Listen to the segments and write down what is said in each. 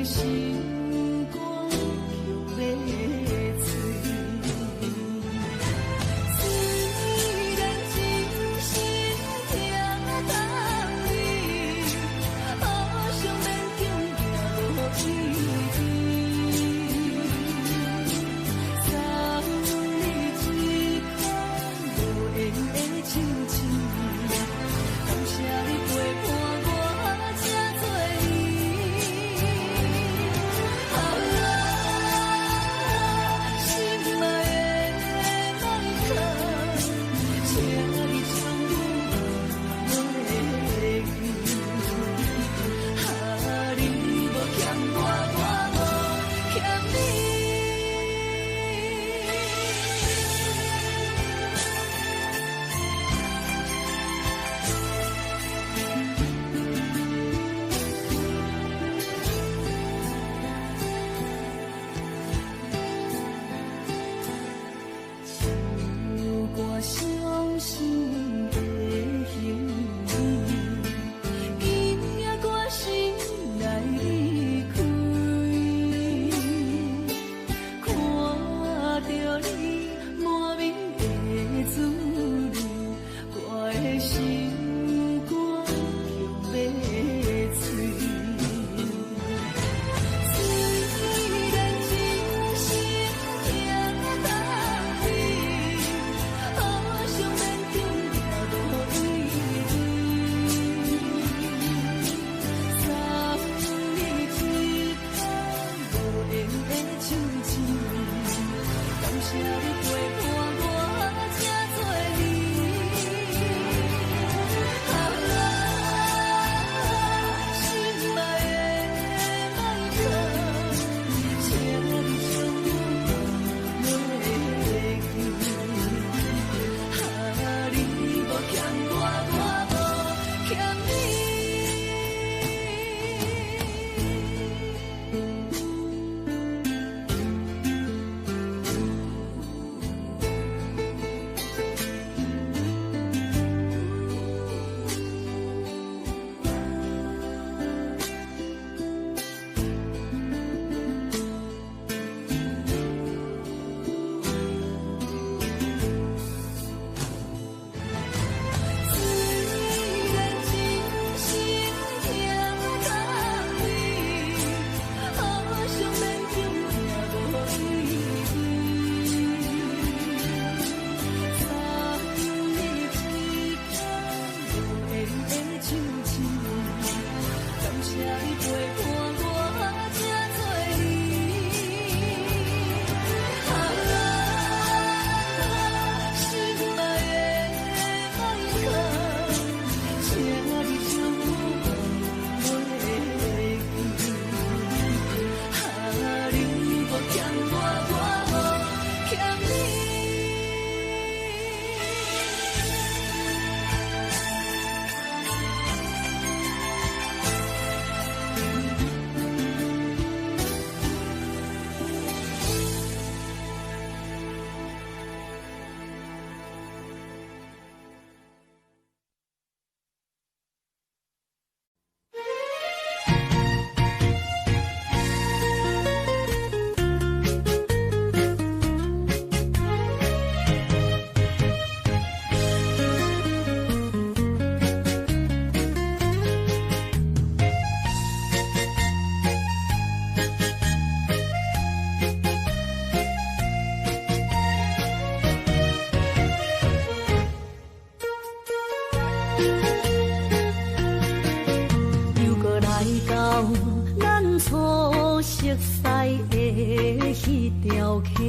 心肝強欲碎。雖然真心疼痛你，好想勉強也無意義。送你一款無緣的手雋，感謝你陪伴我這多年。啊，心愛的麥克，請你將阮袂記。啊，你無欠我，我無欠你。唱歌傷心的行李，今夜我心內離開，看著你滿面的滋味，我的心肝強欲碎。雖然真心疼痛你，好想勉強也無意義。送你一款無緣的手雋，感謝你陪伴我這多年。啊，心愛的麥克，請你將阮袂記。啊，你無欠我，我無欠你。雖然真心疼痛你，好想勉強也無意義。送你一款無緣的手雋，感謝你陪伴我這多年。啊，心愛的麥克，請你將阮袂記。啊，你無欠我，我無欠你。又閣來到咱初熟似的彼條溪，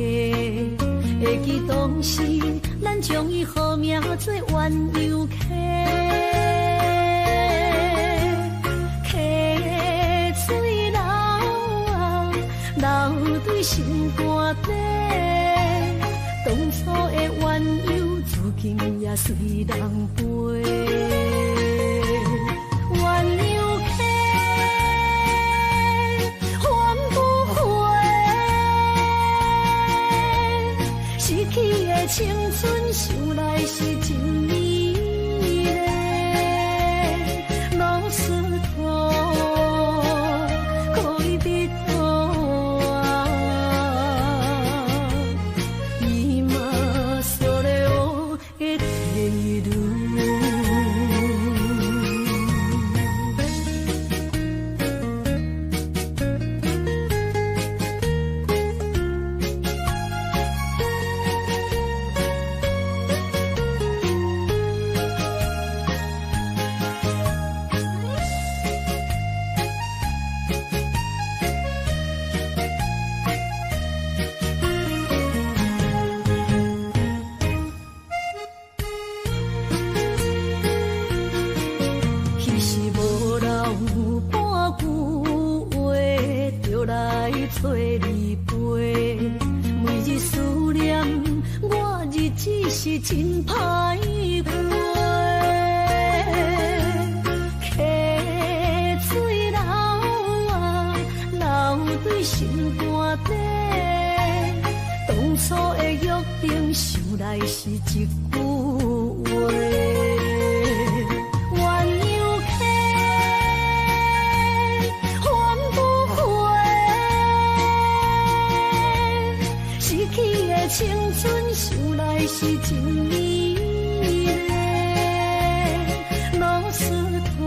會記當時咱將伊號名做鴛鴦溪，溪水流啊流對心肝底，當初的鴛鴦如今也隨人飛。鴛鴦溪，還不回，失去的青春，想來是真美麗。老石頭可以比閣來揣你陪。每日思念，我日子是真歹過。溪水流啊，流對心肝底。當初的約定，想來是一句話。鸳鸯溪，還不回，失去的青春，想來是真美麗。ロスト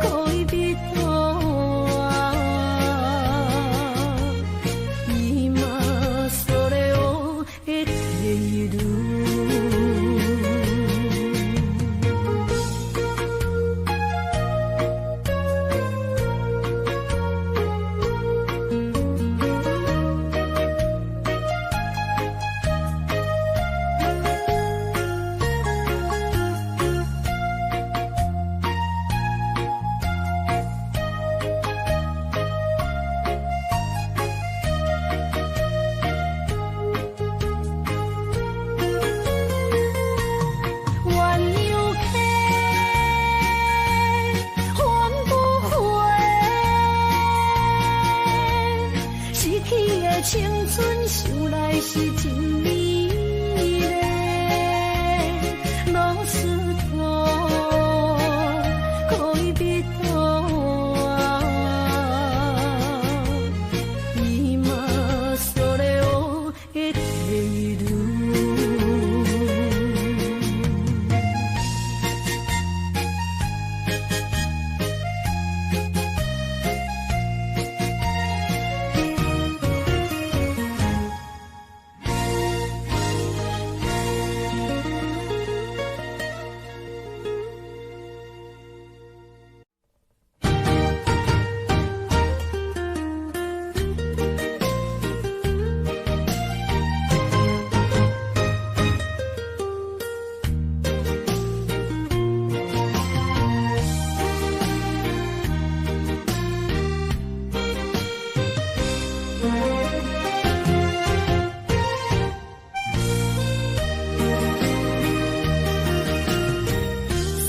戀人は今それを得ている。鸳鸯溪，還不回，失去的青春，想來是真美麗。ロスト戀人は今それを得ている。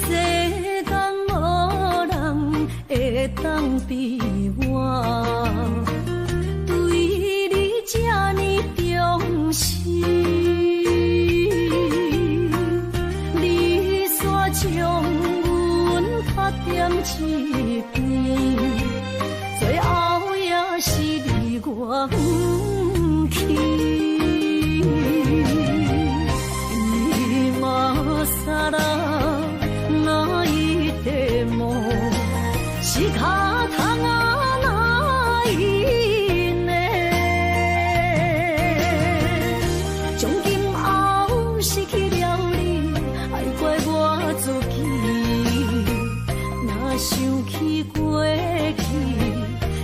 世間無人會當比我，對你這呢重視。你煞將阮拍踮一邊，最後也是離我遠去。今更泣いても仕方がないね。從今後失去了你，愛怪我自己。若想起過去，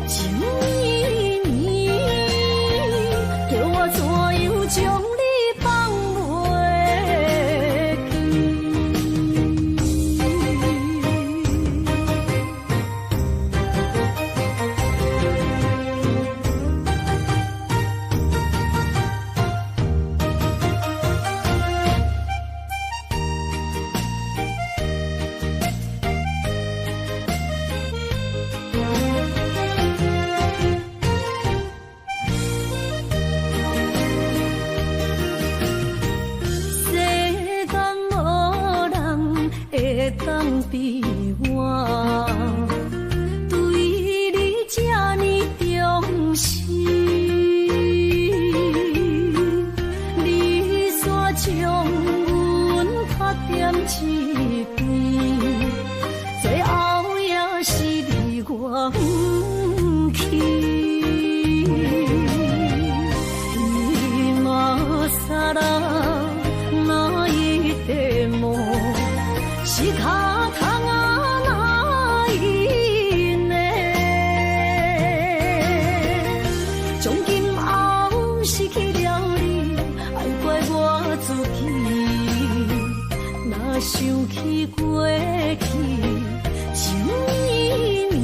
情綿綿，叫我怎樣將你放袂記？世間無人會當比我，對你這呢重視。你煞將阮拍踮一邊，最後也是離我遠去。今更泣いても仕方がないね。從今後失去了你，愛怪我自己。若想起過去，情綿綿，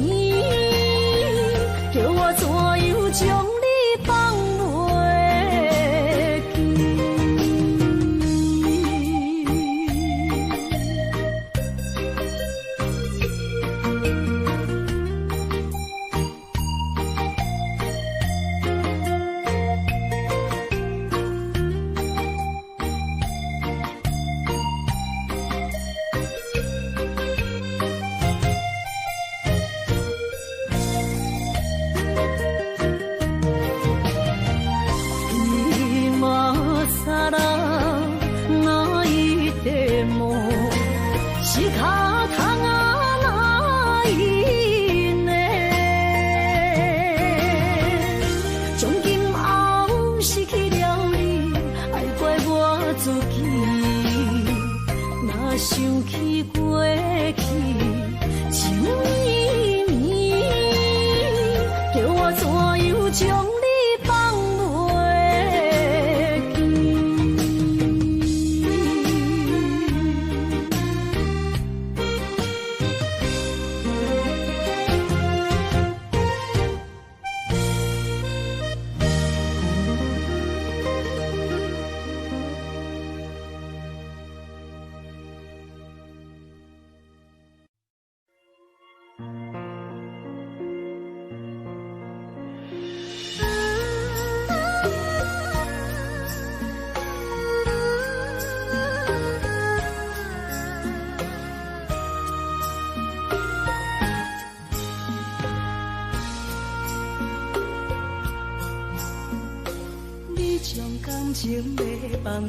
情欲放空，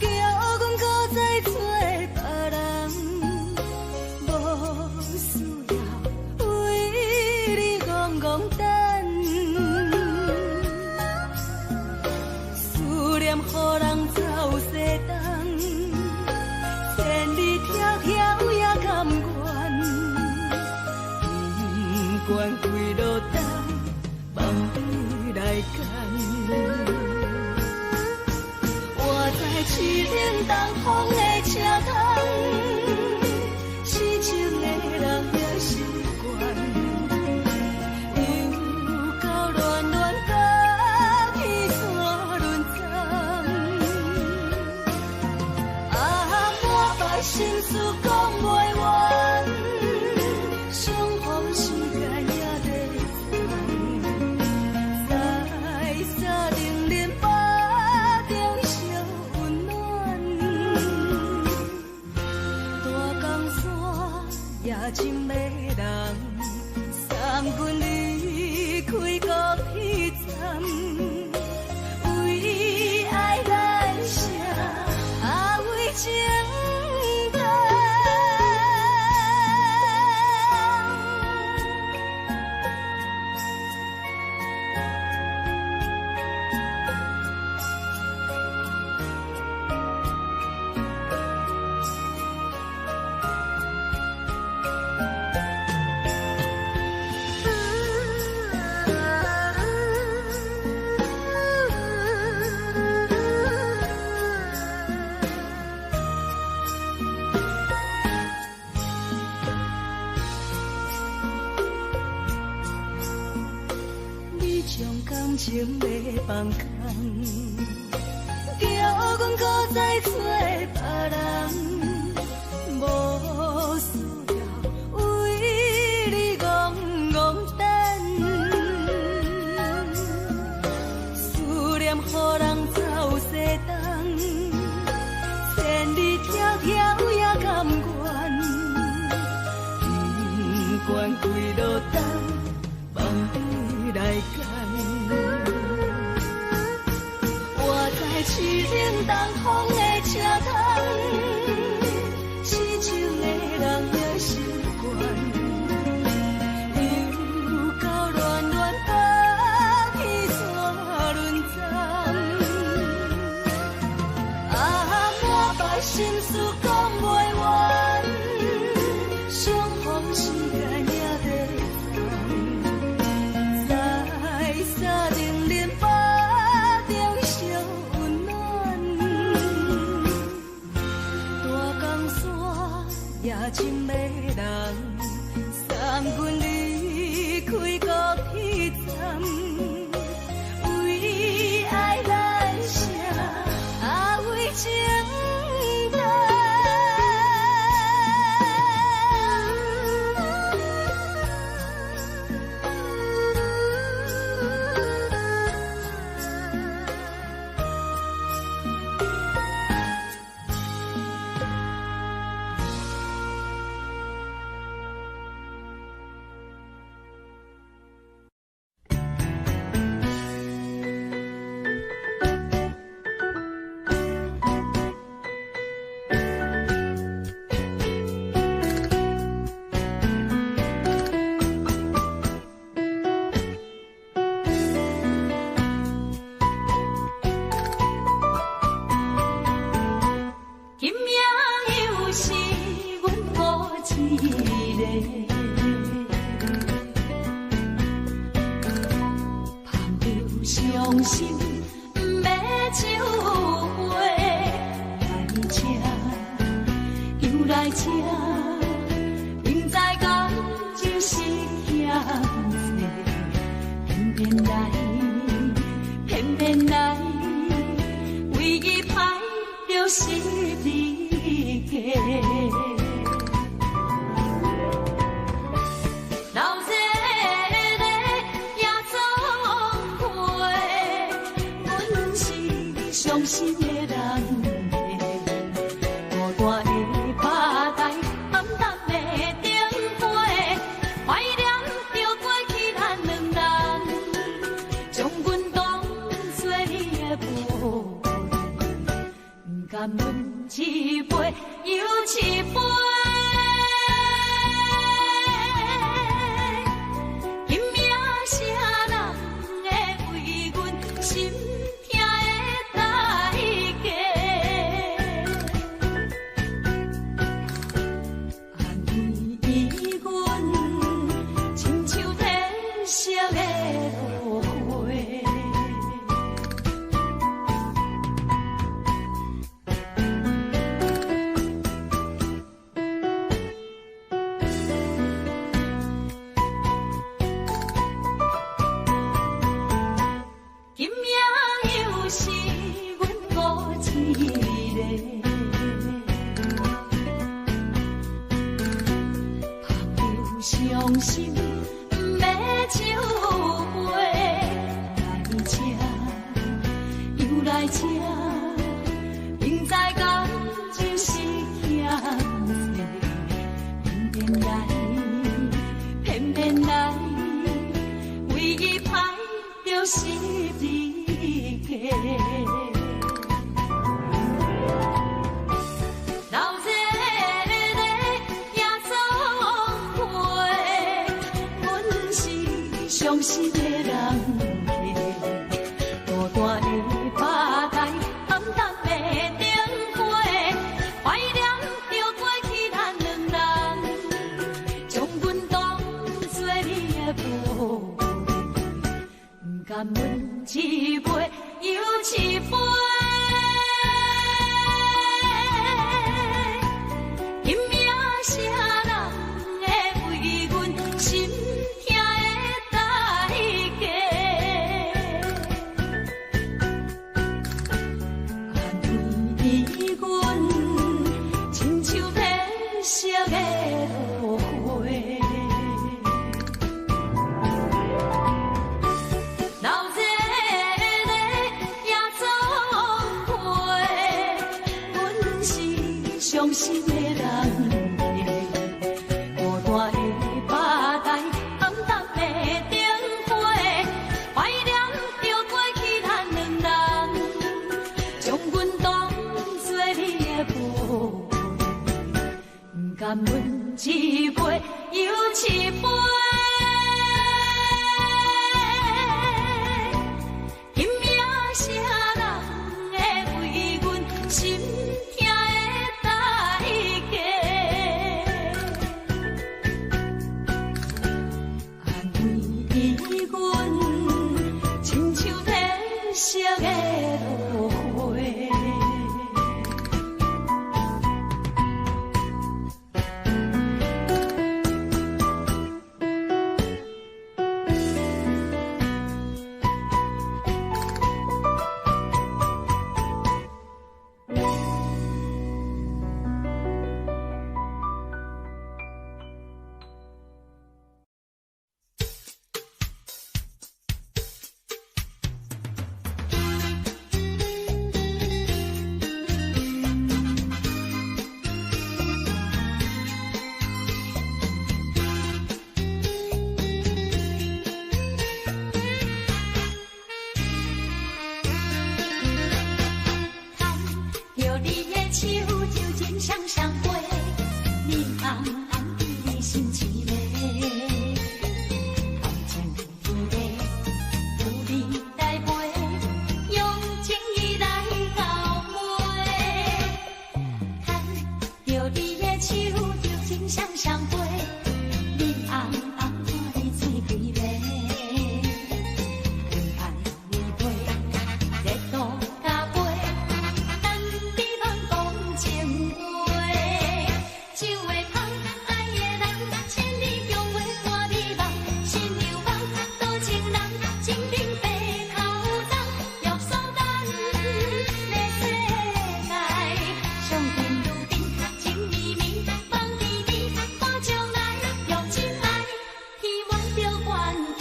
叫阮閣再做別人，無需要為你戇戇等，思念予人走西東，千里迢迢也甘願，不管幾落冬，放你來揀。我在淒冷東風的車窗，痴情的人也習慣，又到暖暖甲天山輪藏。啊，满腹心事講袂完，相逢時間也在藏，在三重林腹中相溫暖。大江山也情迷人，送阮離開高鐵站，為愛來寫，啊為情等。你將感情欲放空，叫阮閣再做別人，無需要為你戇戇等，思念予人走西東，千里迢迢也甘願，不管幾落冬，放你來揀。我在淒冷東風的車窗，痴情的人也習慣，又到暖暖甲天山輪藏。啊，满腹心事講袂完，相逢時間也在藏，在三重林腹中相溫暖。大江山也情迷人，送阮離開高鐵站，為愛來寫，啊為情等。今夜又是阮孤一个，盼著傷心欲酒杯，來請，又來請，不知感情是欠債，偏偏來，偏偏來，為伊歹著十字架。老這个也總會，阮是傷心的人孤單的吧台，暗淡的燈火，懷念著過去咱兩人，將阮當作你傷心，毋欲酒杯，來這，又來這，明知感情是欠債，偏偏來，偏偏來，為伊歹著十字架。流熱的夜總會，阮是傷心的人客，孤單的吧台，暗淡的燈火，懷念著過去咱兩人，將阮當作你的寶貝，毋甘阮一杯又一杯。今夜啥人會為阮心疼的代價？安慰阮，親像白色的落花。流熱的夜總會，阮是傷心的人客，孤單的吧台，暗淡的燈火，懷念著過去咱兩人，將阮當作你的寶貝，毋甘阮一杯又一杯。今夜啥人會為阮心疼的代價？安慰阮，親像白色的落花。牽著你的手就情雙雙飛，面紅紅伫心痴迷。愛情天地有你來陪，用情意來到尾。牽著你的手就情雙雙飛，面紅紅看你醉規暝。阮愛你陪，熱度加倍。等你茫講情話，想會通愛的人，千里共話看美夢，新娘夢，多情人，情定白頭鬃，約束咱的世界，相見如賓，情綿綿，夢甜甜，看將來用真愛，填滿著關懷。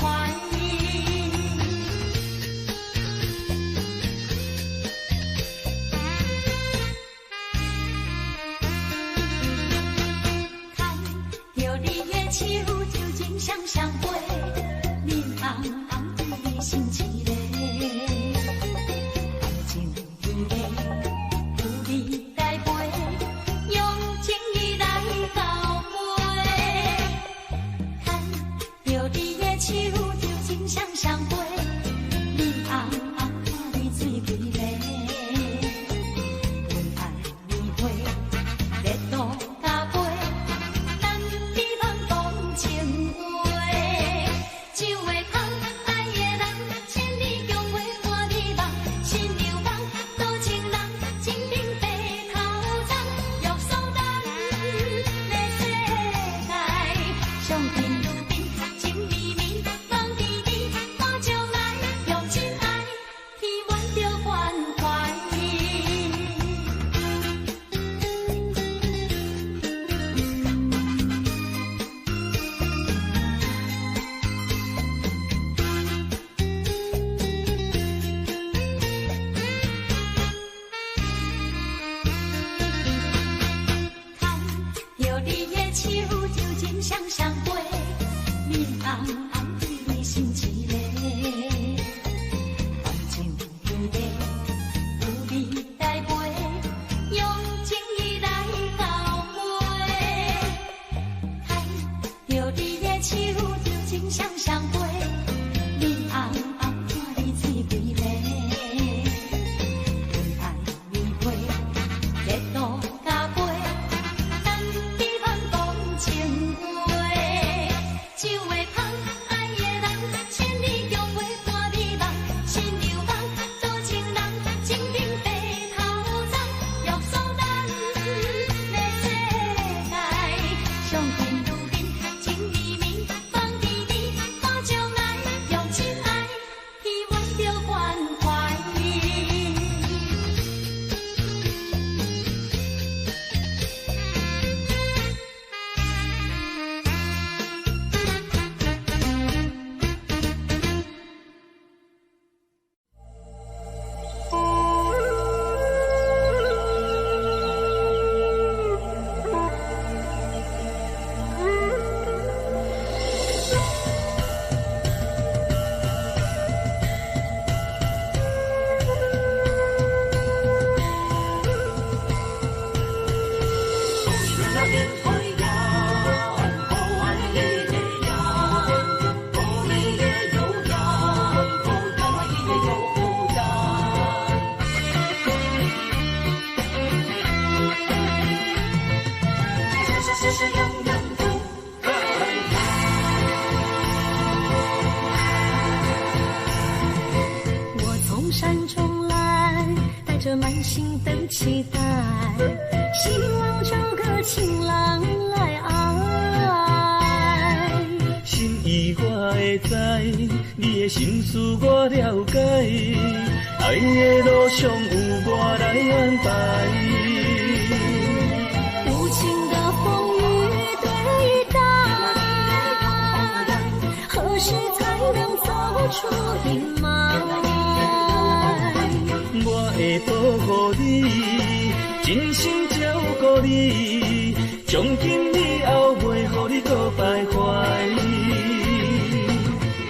牽著你的手就情雙雙飛，面紅紅伫心痴迷。愛情天地有你來陪，用情意來到尾。牽著你的手就情雙雙飛，面紅紅看你醉規暝。阮愛你陪，熱度加倍，等你茫講情話。想會通愛的人，千里共話看美夢，新娘夢，多情人，情定白頭鬃，約束咱的世界，相見如賓，情綿綿，夢甜甜，看將來用真愛填滿著關懷。相陪，面红红对你心一个，梦情美丽有你来陪，用情意来交陪，牵著你的手就情双双飞，面红红看你醉规暝，为爱你飞，热度加倍，咱美梦讲情话，酒会香，爱的人，千里共陪伴美梦，新娘梦，多情人，情定白头鬃，约束咱的世界，相见如宾，情绵绵，梦甜甜，我将爱用真爱，填满着关怀。我从山中来，带着满心的期待，希望找个情郎来爱。心意我会知，你的心思我了解，爱的路上有我来安排。无情的风雨对待，何时才能走出阴霾？我会保护你，真心照顾你，从今以后袂予你阁徘徊。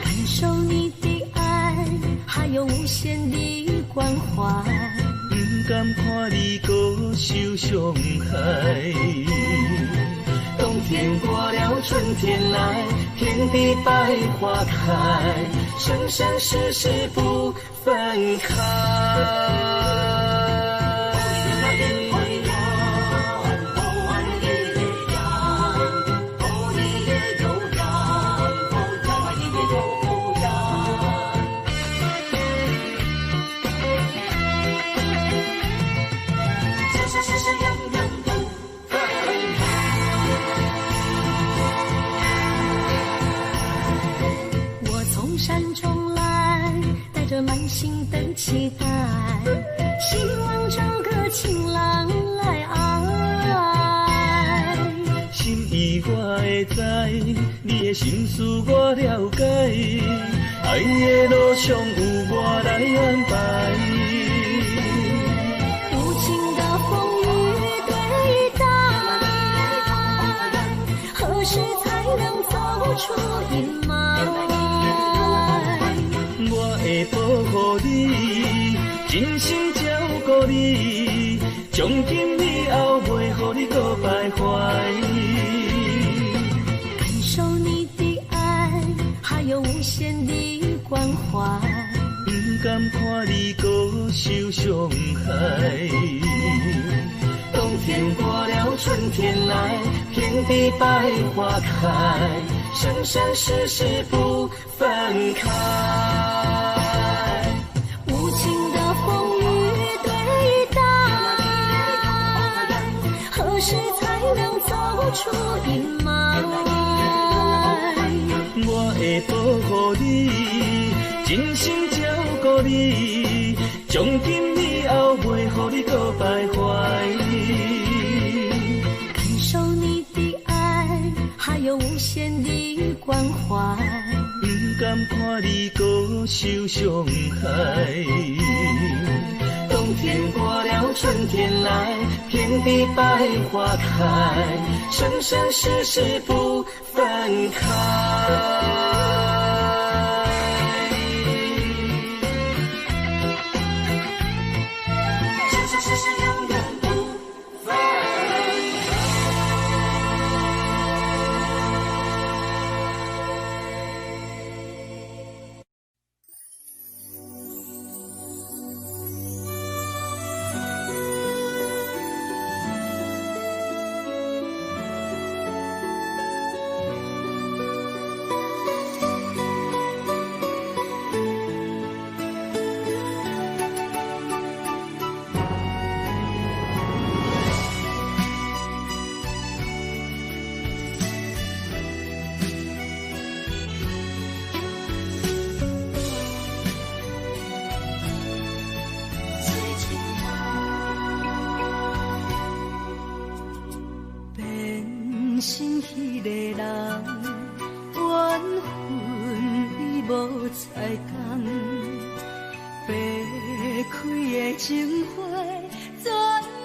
感受你的爱，还有无限的关怀。不甘看你阁受伤害。冬天过了，春天来，遍地百花开，生生世世不分开。我从山中来，带着满心的期待，希望找个情郎来爱。心意我会知，你的心思我了解，爱的路上有我来安排。无情的风雨对待，何时才能走出阴霾？我会保护你，真心照顾你，从今以后袂予你阁徘徊。感受你的爱，还有无限的关怀。不甘看你阁受伤害。冬天过了，春天来，遍地百花开，生生世世不分开。无情的风雨对待，何时才能走出阴霾？我会保护你，真心照顾你，从今以后袂予你阁徘徊。感受你的爱，还有无限的关怀。不甘看你阁受伤害。冬天过了，春天来，遍地百花开，生生世世不分分開。生生世世永遠不分開。變成彼個人，緣分已無再共，白開的情花，全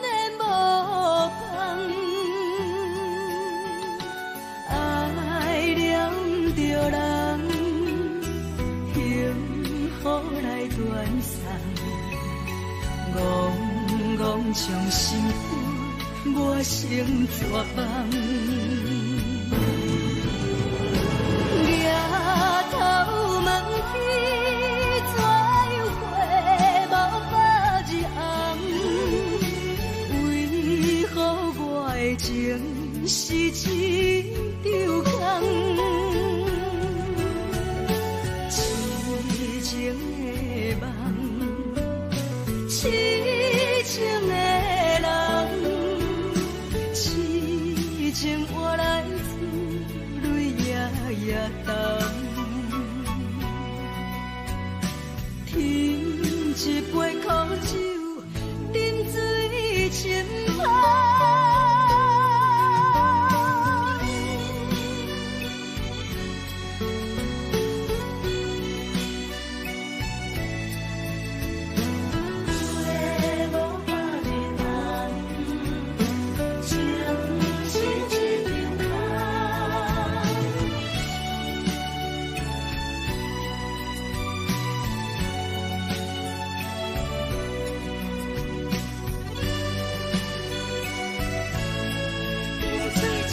然無放。愛念著人，幸福來斷送，戆戆將心肝磨成纸枋。举头望天，怎样花无百日红？为何我的情是一场空？痴情的梦，痴情的人，痴情换来泪夜夜澹。斟一杯苦酒，饮醉深香。花无百日红，情是一场空。饮醉深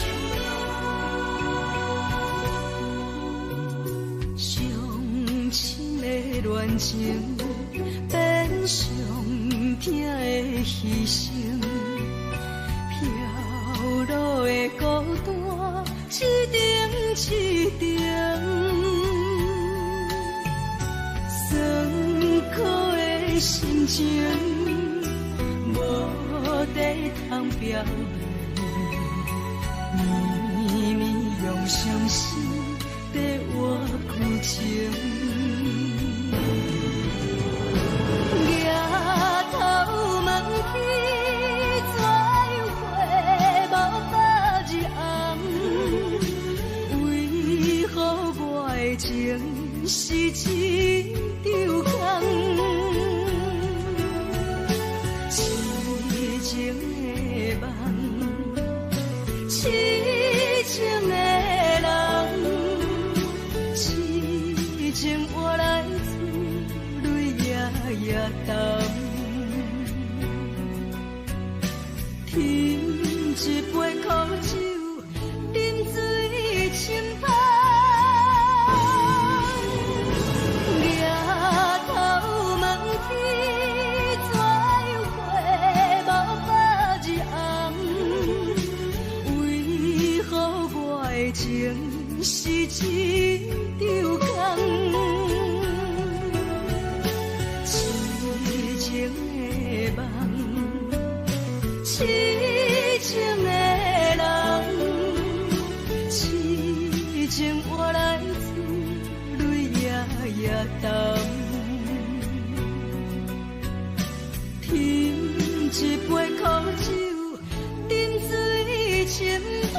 上深的恋情，变上疼的牺牲，飘落的孤单，一程一程，酸苦的心情，无地通表明，绵绵用伤心在换旧情。举头望天，怎样花无百日红？为何我的情是一场空？痴情的梦，痴情的人，痴情换来泪夜夜澹。斟一杯苦酒，饮醉深香。举头望天，怎样花无百日红？为何我的情是一场空？痴情的梦，痴情的人，痴情换来泪夜夜澹。斟一杯苦酒，饮醉深香。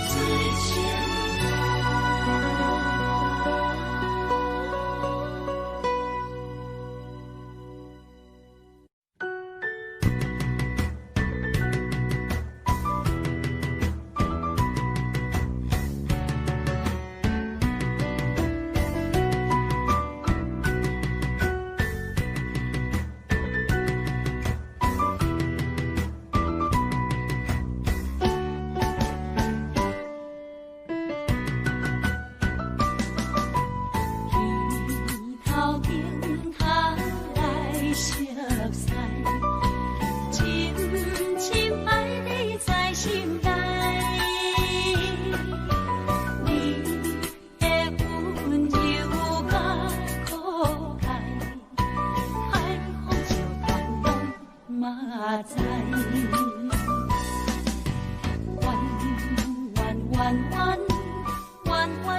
醉深香。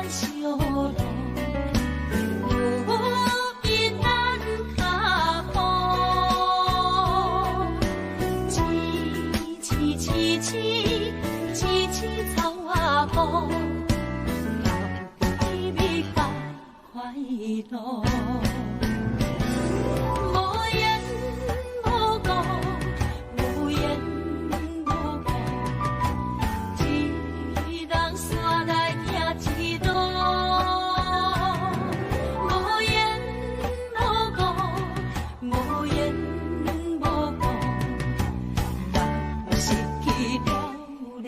小路，有因咱跤步，痴痴痴痴痴痴草仔步，留甜蜜佮快樂。無緣無故，無緣無故，一人煞來行一路。無緣無故，無緣無故，人失去了聯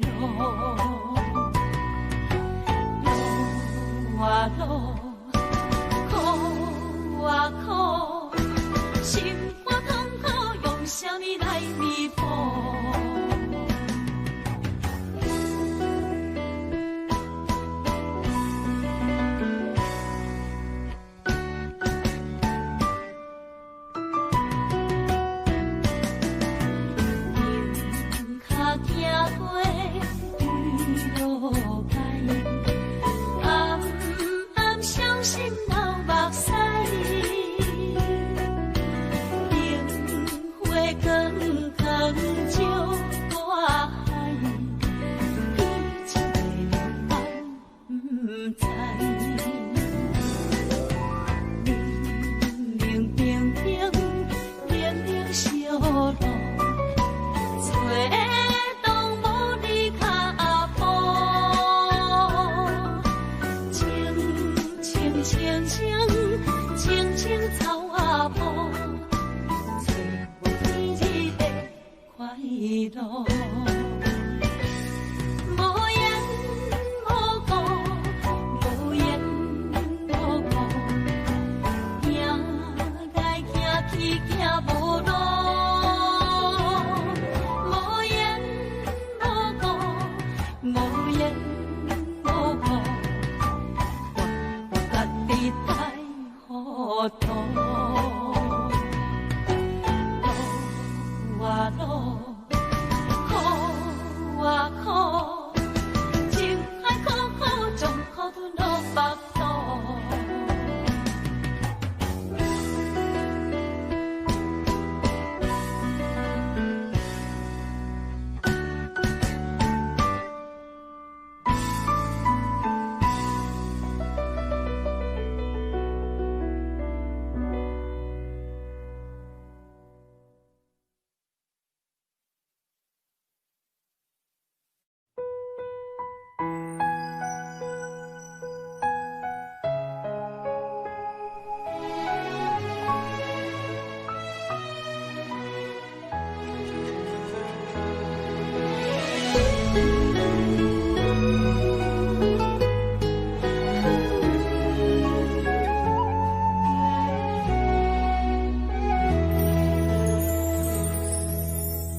絡。路啊路，苦啊苦，心肝痛苦，用啥物來彌補？踮跤行過雨落街，暗暗傷心流目屎。燈火光光照大海，彼一个人敢不知？冷冷冰冰，冷冷小路，找當無你跤步。青青青青青青草仔埔，找無甜蜜的快樂。無緣無故，無緣無故，行來行去行無路。無緣無故，無緣無故，我家己太糊塗。路啊路，苦啊苦，情海苦苦，將苦吞落腹肚。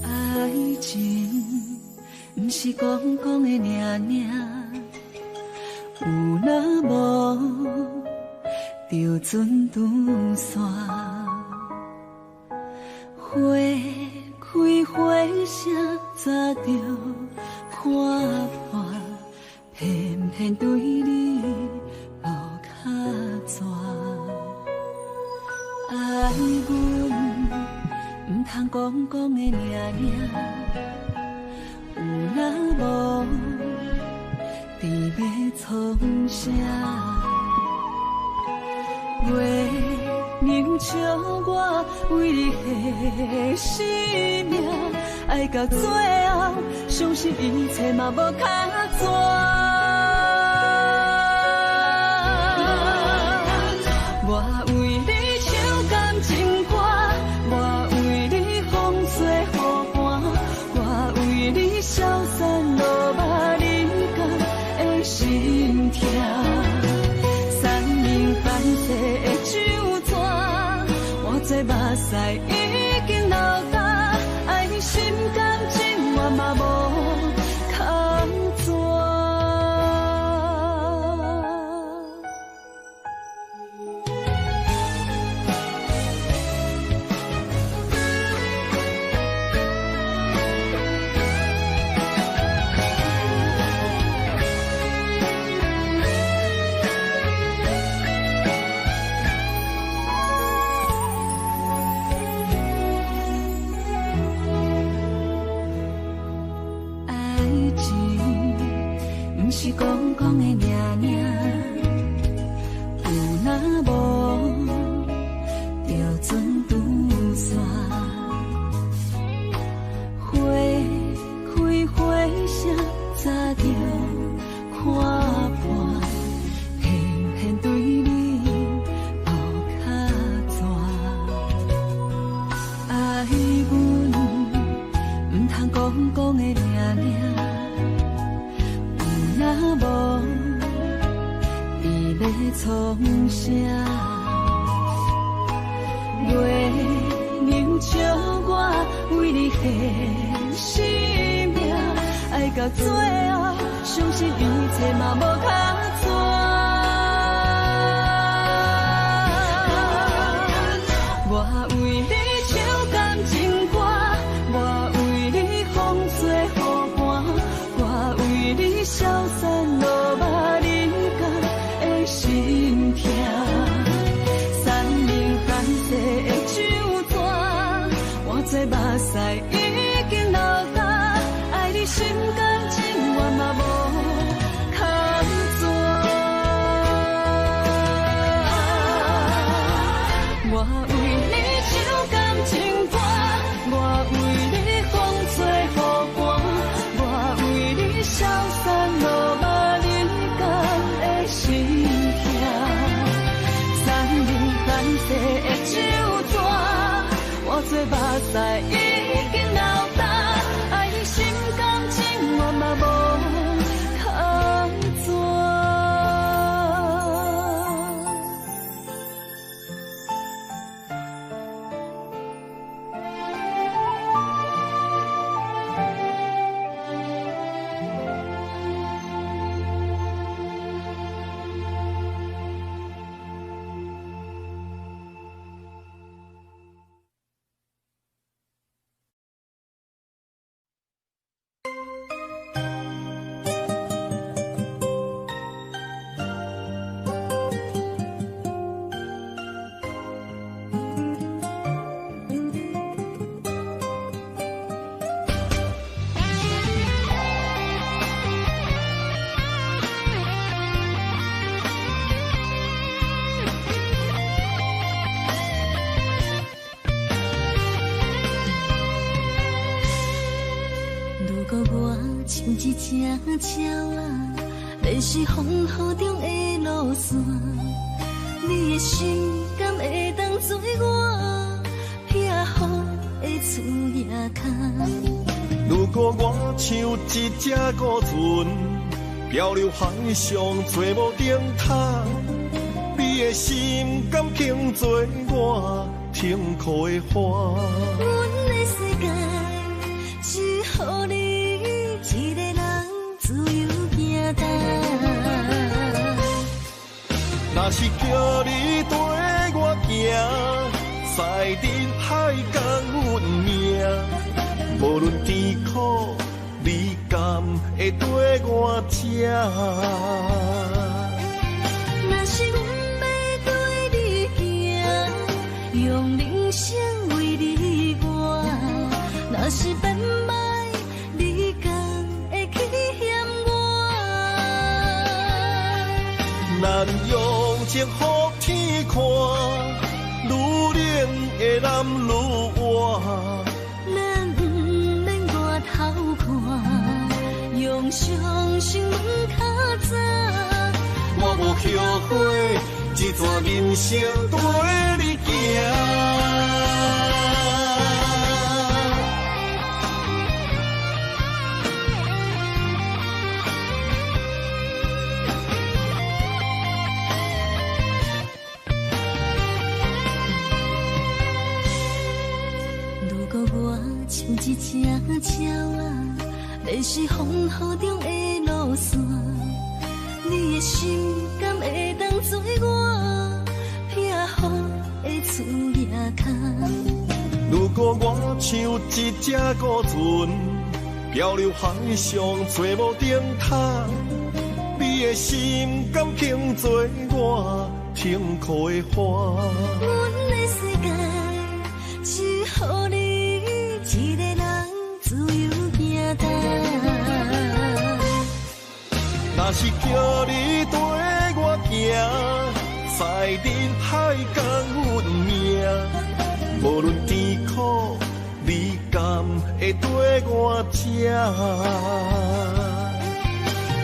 愛情毋是講講的爾爾，有若無就准拄煞。花開花聲早就看破，偏偏對你無卡紙。愛阮毋通講講的爾爾，有若無甜欲創啥？月娘笑我為你犧牲命，愛到最後，相信一切嘛無卡紙。我為你唱感情歌，我為你風吹雨寒，我為你消散落寞人間的心痛。山明反世的酒逝，我這目屎已經流干，愛心感情我嘛無卡紙。欲創啥？月娘笑我為你獻生命，愛到最後，相信一切嘛無卡紙。我為你唱感情歌，我為你風吹雨寒，我為你消散落寞人間的心痛。山盟海誓的酒壇，我这目屎已經流干，愛你心甘情願嘛無空轉。我為你唱感情歌，我為你風吹雨寒，我為你消散落寞人間的心痛。山盟海誓的酒壇，我这目屎已經流干，愛你心甘情願嘛無空轉。如果我像一隻鳥仔，迷失風雨中的路線，你的心敢會當做我避雨的厝仔跤？如果我像一隻孤船，漂流海上找無燈塔，你的心敢肯做我停靠的岸？阮的世界只予你一个人自由行動。若是叫你綴我行，驶入海角阮命，无论甜苦，你敢会綴我这？若是阮欲綴你行，用人生為你活；若是變歹，你敢會去嫌我？咱用情予天看，愈冷的男愈活。咱毋免外頭看，用相信阮較早。我無後悔，這段人生綴你行。如果我像一隻鳥仔，迷失風雨中的路線，你的心敢會當做我避雨的厝仔跤？如果我像一隻孤船，漂流海上找無燈塔，你的心敢肯做我停靠的岸？阮的世界只予你一個人自由行動。若是叫你綴我行，驶入海角阮命，無論甜苦，你敢會綴我這？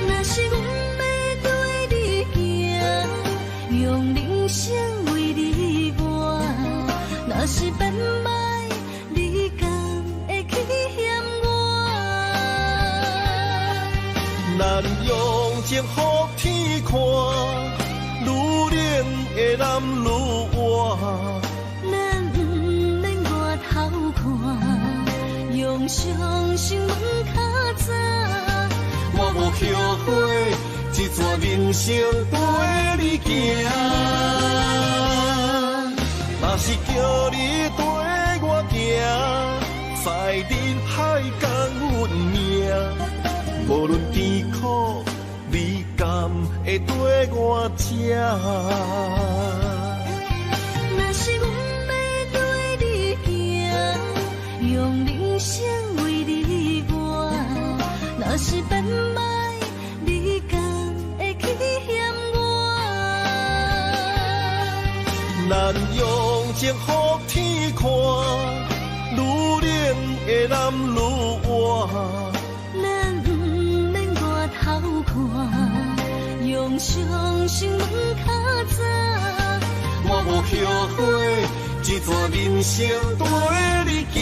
若是阮欲綴你行，用人生為你活；若是變歹，你敢會去嫌我？咱用情予天看，愈的男女活。咱毋免外头看，用相信问较早。我无后悔，这段人生跟你行。若是叫你跟我行，在人海共阮命，无论甜苦，你敢会跟我吃？若是阮欲跟你行，用人生为你活；若是变歹，你敢会去嫌我？咱用情予天看，愈冷的男愈活。咱毋免外头看，用相信问较早。我无后悔，这段人生跟你行。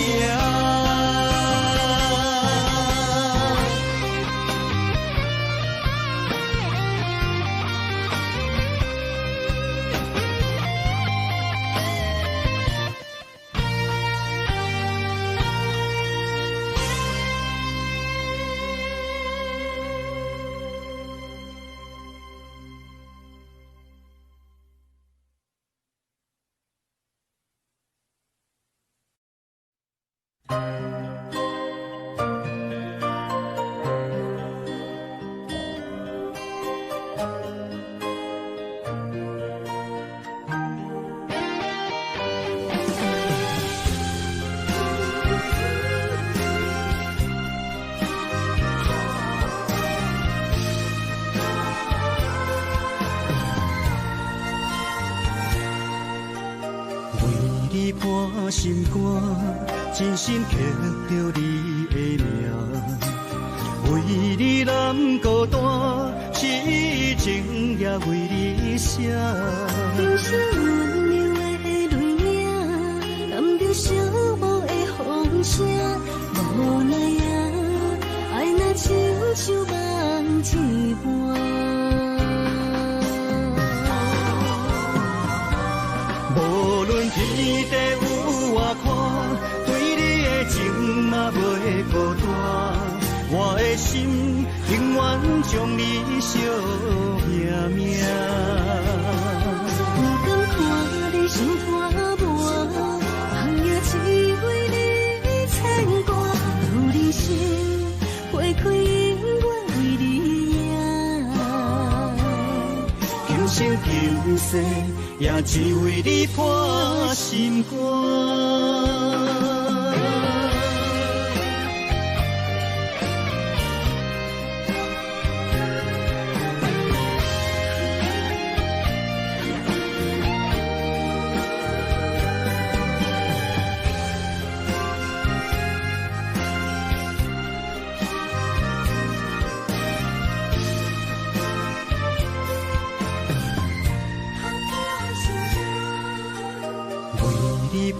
为你破心肝，真心刻著你的名。为你难孤单，痴情也为你写。今生温柔的泪影，揽著寂寞的风声，无奈啊，爱若亲像梦一般。无论天地有偌宽，对你的情嘛袂孤单。我的心永远将你惜命命。不甘看你心肝无，梦也只为你牵挂。如人生花开，永远为你赢。今生今世也只为你破心肝。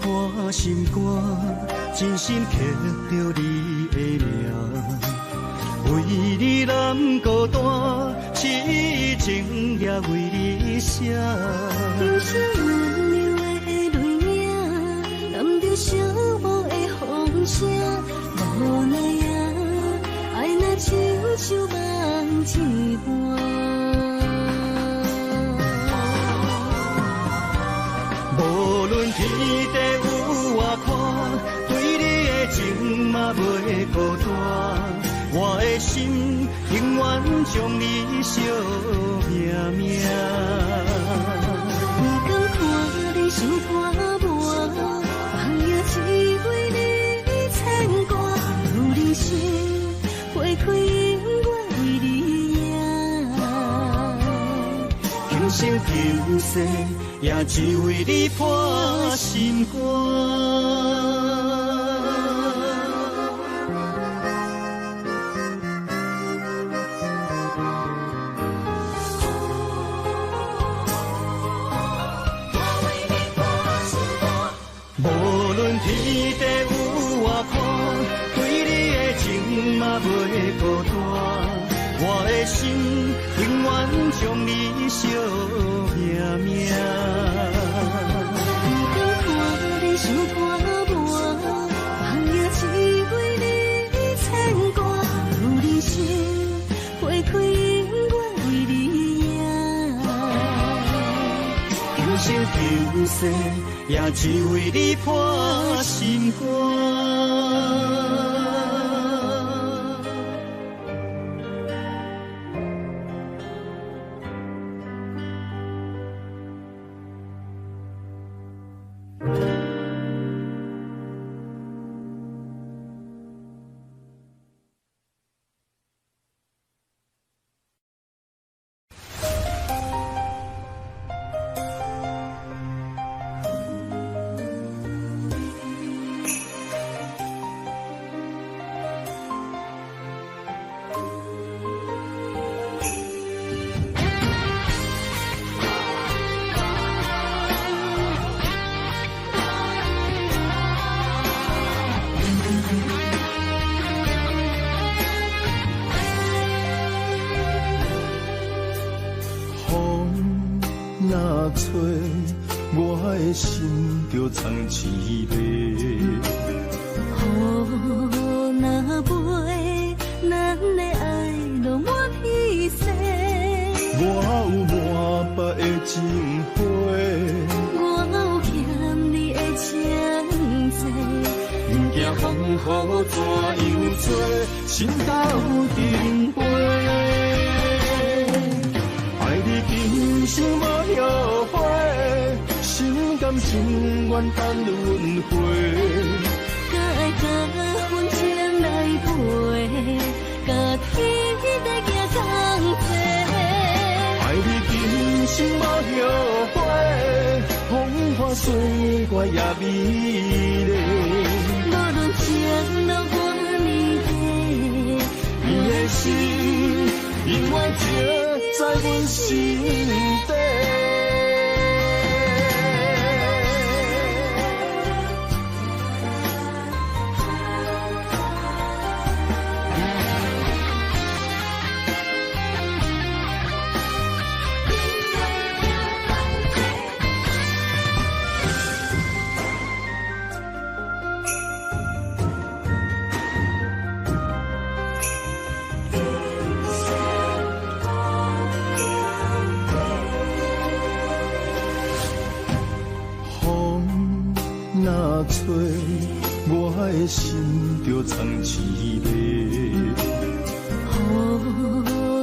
破心肝，真心刻著你的名。为你难孤单，痴情也为你写。今生温柔的泪影，揽著寂寞的风声，无奈啊，爱若亲像梦一般。无论天地有偌宽，对你的情嘛袂孤单。我的心永远将你惜命命。不甘看你心肝无，梦也只为你牵挂。如人生花开，永远为你赢。今生今世也只为你破心肝。无论天地有偌宽，对你的情嘛袂孤单。我的心永遠將你惜命命。不甘看你傷半暝，放夜只為你牽掛，有人生花開永遠為你贏。今生今世也只為你破心肝。吹，我的心就藏凄迷。雨若飞，咱的爱落满天星。我有满腹的情话，我有欠你的情债。不惊风雨怎样吹，心斗阵飞。爱你今生无后悔，心甘情愿等轮回。甲爱甲分情来陪，甲天地行同齐。爱你今生无后悔，风花雪月也美丽。无论情路偌呢长，你的心永远刻在阮心底。吹，我的心就藏凄迷。雨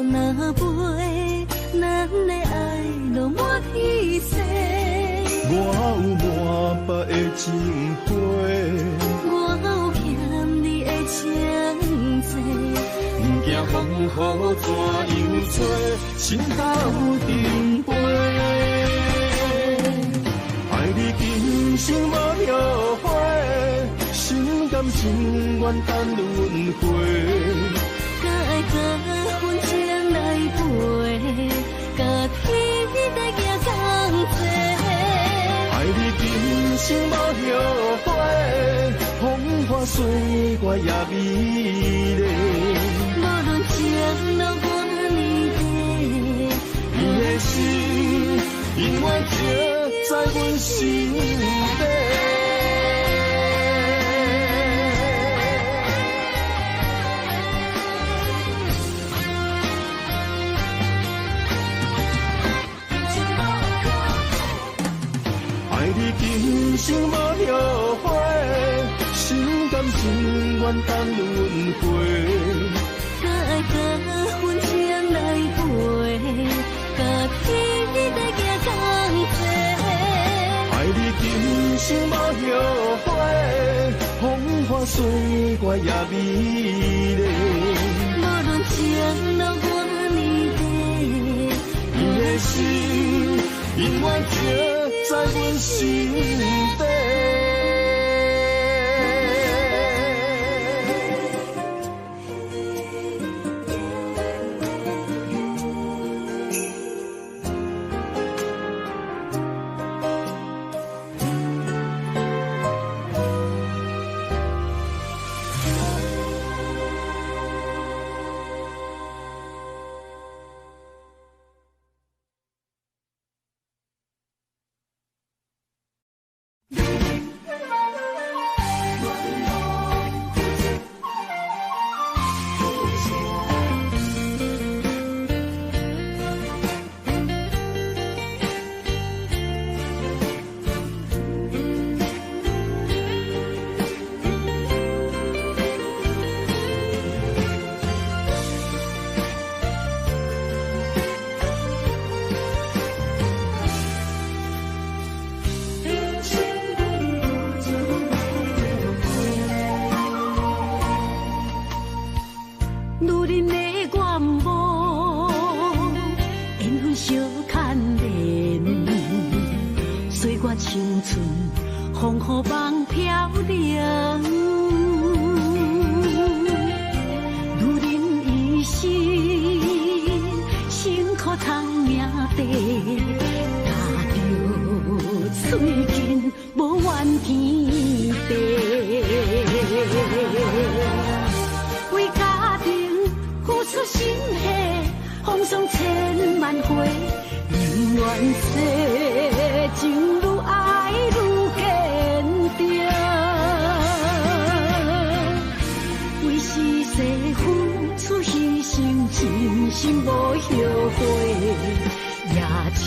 若飞，咱的爱落满天星。我有满腹的情话，我有欠你的情债。不惊风雨怎样吹，心斗阵飞。爱你今生无后悔，心甘情愿等轮回。甲爱甲分情来陪，甲天地行同齐。爱你今生无后悔，风花雪月也美丽。无论情路偌呢长，你的心永远刻在阮心底。爱你今生无后悔，心甘情愿等轮回。甲爱甲分情来陪，甲天地行同齐。爱你今生无后悔，风花雪月也美丽。无论情路偌呢长，你的心永远刻在阮心底。我青春风雨梦飘零，女人一生辛苦通命短，咬著喙紧无怨天地，为家庭付出心血，风霜千万回，宁愿世情愈爱愈坚定。为时势付出牺牲，真心无后悔，也亲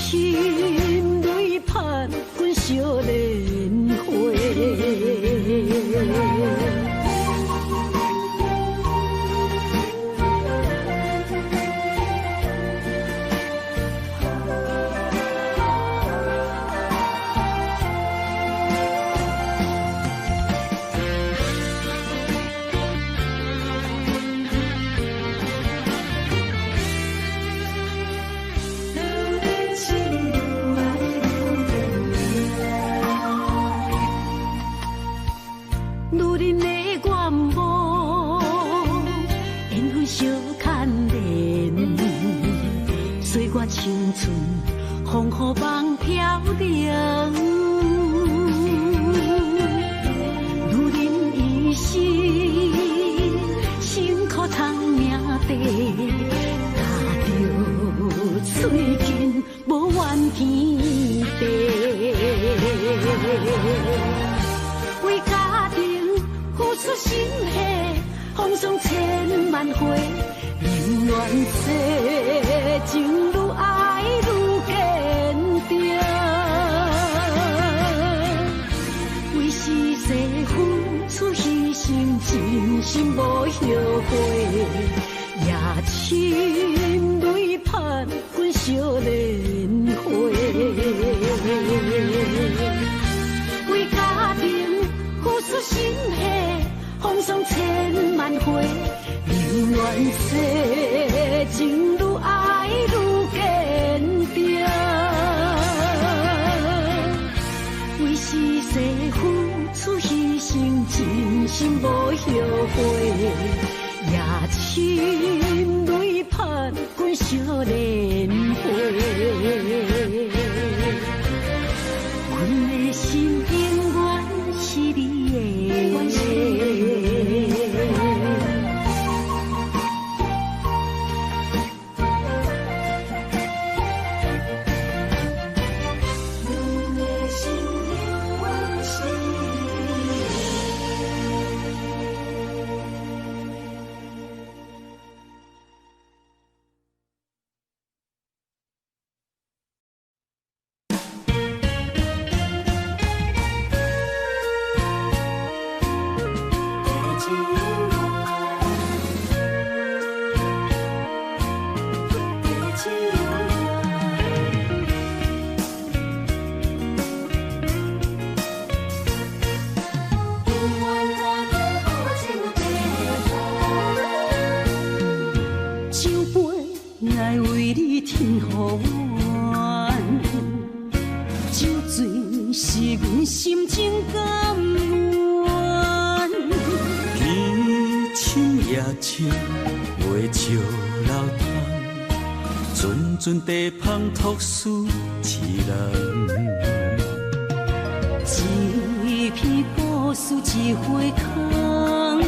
泪盼阮惜莲花。女人的愿望，缘分相牵连，岁月青春，风雨梦飘零。女人一生辛苦通命短，咬著喙紧无怨天地，为家庭付出心血，风霜千万回，宁愿世情愈爱愈坚定。为时势付出牺牲，真心无后悔，也亲泪盼阮惜莲花。为家庭付出心血，风霜千万回，宁愿世情愈爱愈坚定。为时势付出牺牲，真心无后悔，也亲泪盼阮惜莲花。阮的心永远是你的。阵地芳托输一人，一篇故事一回空，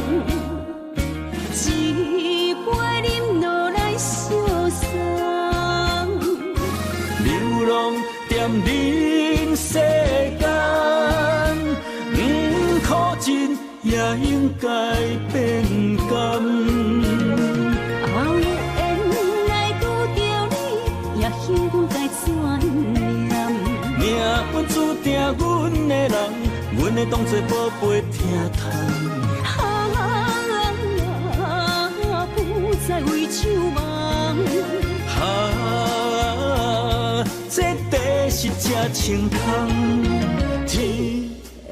一杯饮落来相送。流浪踮人世间，不可真也应该变甘。命运注定阮的人，阮会当作宝贝疼痛。啊，不再为酒梦。啊，这地是这清空，天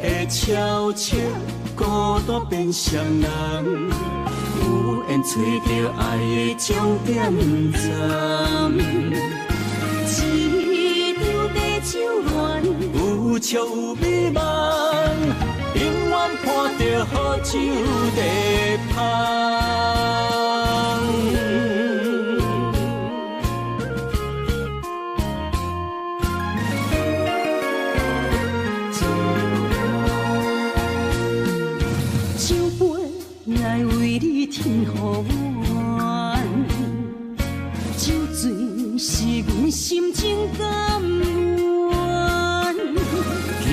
会悄悄，孤单变双人，有缘找著爱的终点站。一场白酒恋，有一笑有美梦，永远伴著好酒在芳。酒杯来为你天予愿，酒醉是阮心情甘愿。天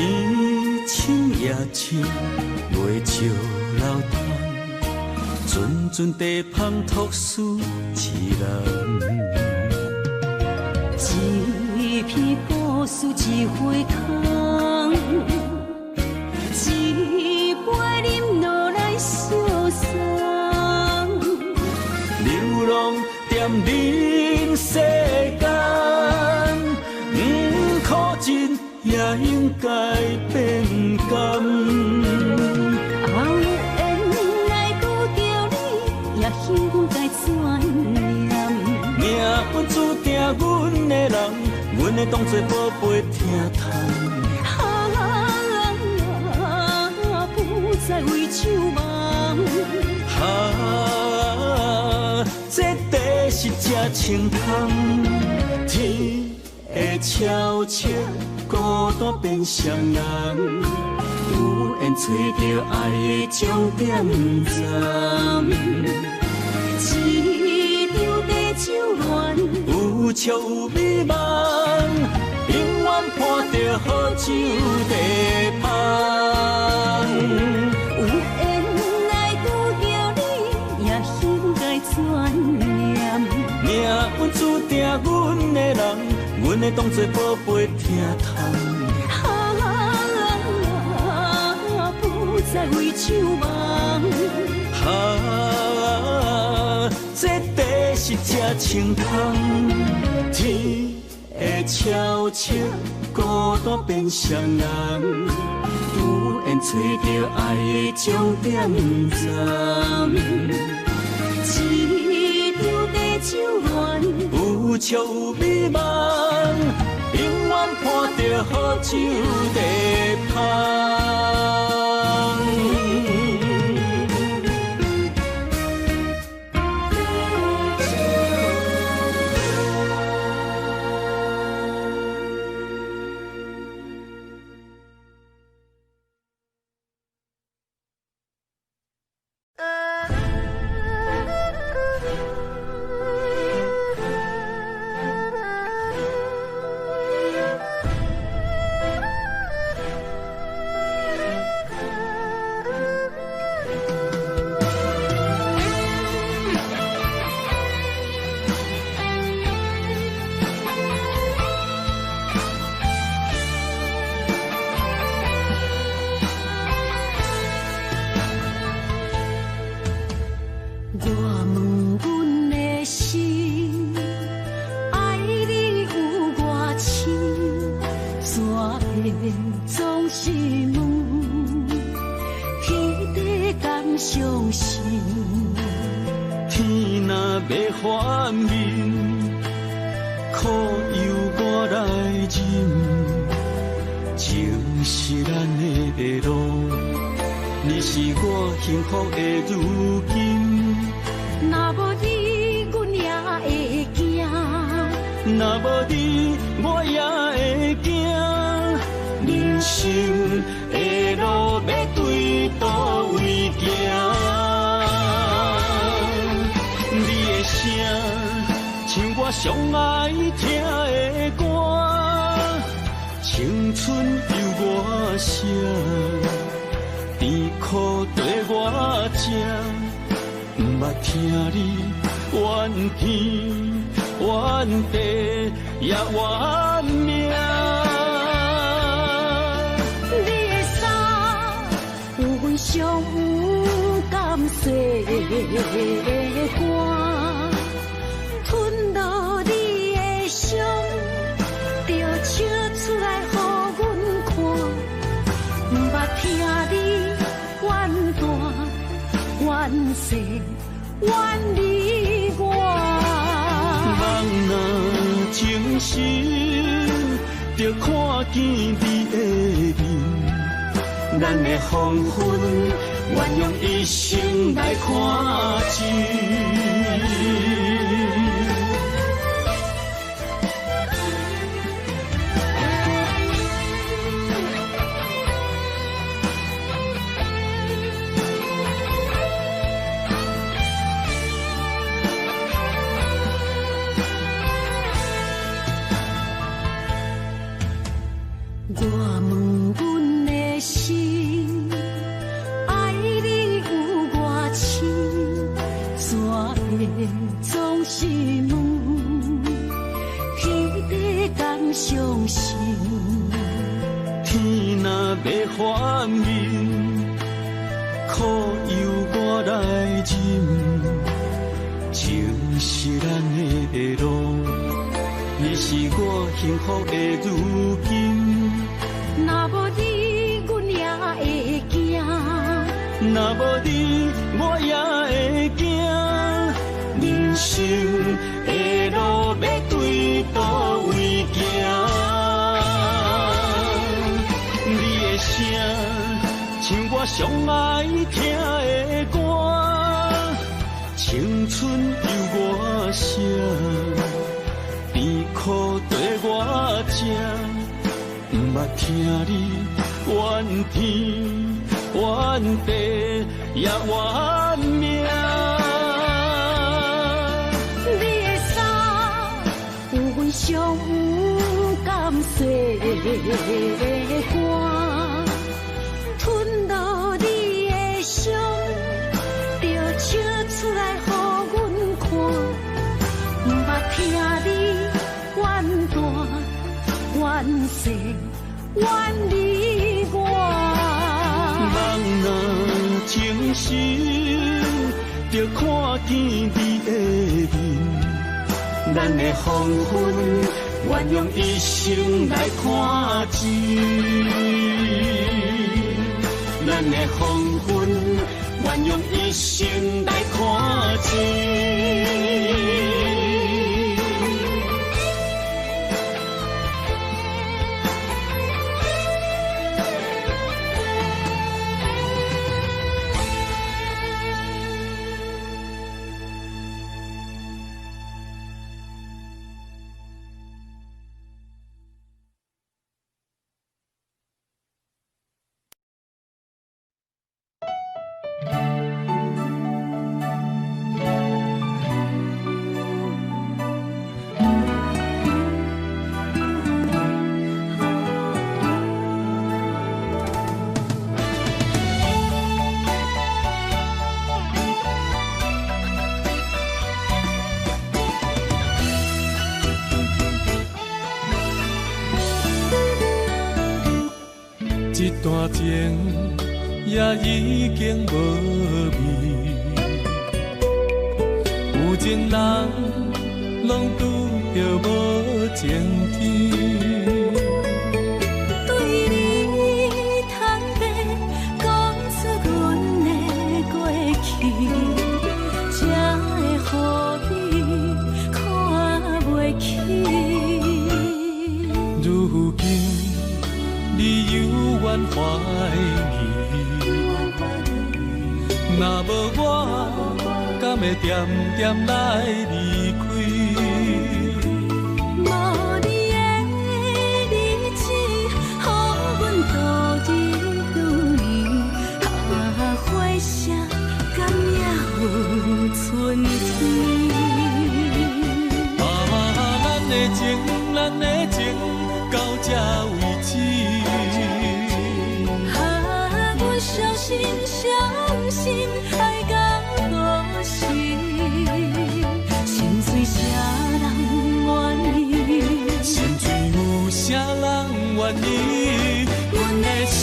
清夜深，月照流淌，阵阵地芳托思一人。一篇故事一回空，一杯饮落来相送。流浪踮人世间，不苦尽也应该变甘。啊，有缘来拄著你，也应该转念。命运注定阮的人，阮会当作宝贝疼痛。啊，不再为酒梦。啊，这茶是这清香，天会悄悄，孤单变双人，有缘找著爱的终点站。一场地酒恋，有笑有美梦，永远伴著好酒在芳。有缘来拄著你，也应该转念。命运注定阮的人，阮会当作宝贝疼痛。啊，不再为酒梦。啊，这茶是这清香，天会悄悄，孤单变双人，有缘找著爱的终点站。一场地酒恋，有笑有美梦，永远伴著好酒在芳。我问阮的心，爱你有偌深，怎会总是问天地敢相信？天若欲反面，苦由我来忍。情是咱的路，你是我幸福的如今。若无你，阮也会惊。若无你，我也会惊。人生的路欲对佗位行？你的声像我上爱听的歌，青春由我写，甜苦缀我食。不捌听你怨天怨地也怨命。你的衫有阮上不甘洗汗，吞落你的伤，就笑出来予阮看。不捌听你怨大怨细怨你我。梦若情深，就看見你的面。咱的黃昏，願用一生來看盡。我問阮的心，愛你有偌深，怎會總是問？天地敢相信？天若欲反面，苦由我來忍。情是咱的路，你是我幸福的如今。若無你，阮也會驚。若無你，我也會驚。人生的路欲對佗位行？你的聲，像我上愛聽的歌。青春由我寫，甜苦綴我食。毋捌聽你怨天怨地也怨命。你的衫有阮上毋甘洗的汗，吞落你的傷，著笑出來予阮看。毋捌聽你怨大怨細怨你我。夢若清醒，就看見你的面。咱的黃昏，願用一生來看盡。咱的黃昏，願用一生來看盡。這段情也已經無味，有情人攏拄著無晴天。對你坦白講出阮的過去，才會予你看袂起。如今你猶原懷疑，若無我，敢會恬恬來離開？無你的日子，予阮度日如年。啊，花谢敢也有春天？啊，咱的情，咱的情，到這為止。啊，阮相信，相信愛到何時？心碎啥人願意？心碎有啥人願意？阮的心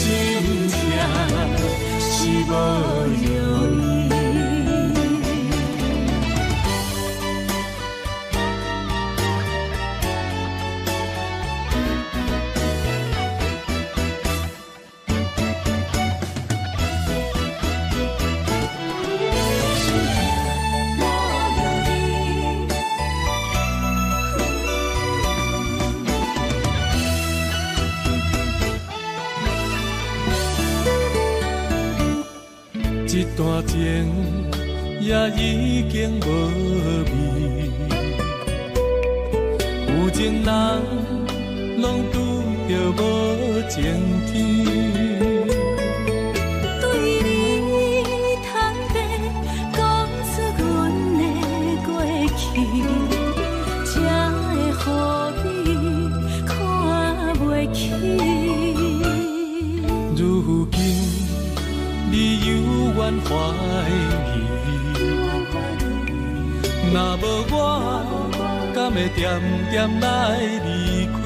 痛是無藥醫。心段情也已经无味，有情人拢拄著无情天。对你坦白讲出阮的过去，才会予你看袂起。如今你犹原怀疑，若无我，敢会恬恬来离开？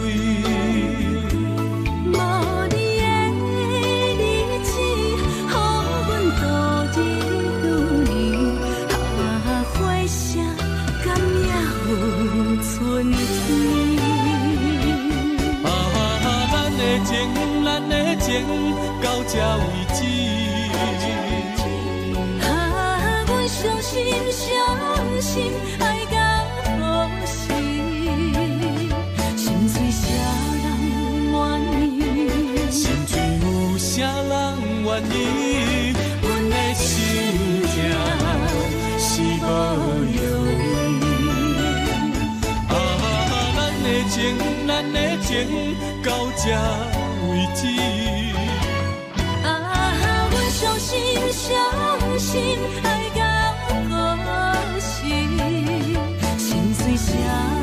无你的日子，予阮度日如年。啊，花谢敢也有春天？啊，咱的情，咱的情，到这为止。啊，阮伤心伤心，爱到何时？心碎啥人愿意？心碎有啥人愿意？阮的心痛是无药医。啊，咱的情，咱的情，到这为止。啊，阮伤心伤心，爱到何时？心碎啥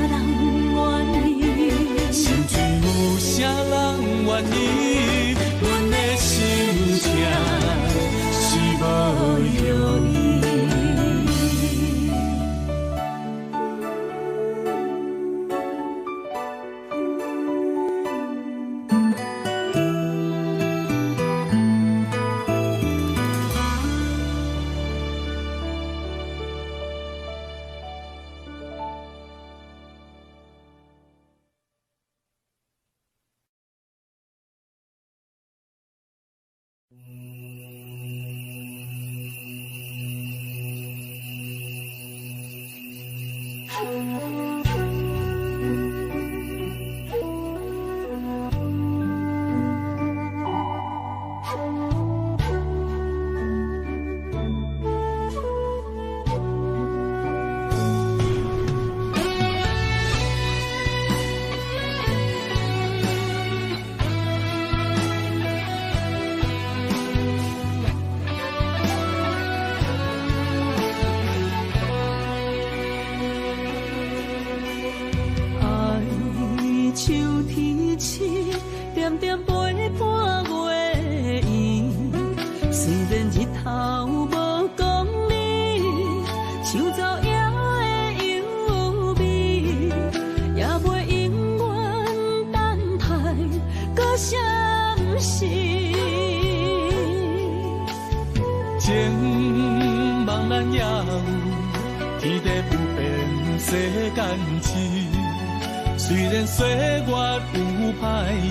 人愿意？心碎有啥人愿意？阮的心痛是无药医。爱像天星，点点陪伴月圆。虽然日头无光明，像走影的幽微，也袂永远等待搁相识。情梦咱也有，天地不变世间事。虽然岁月有歹意，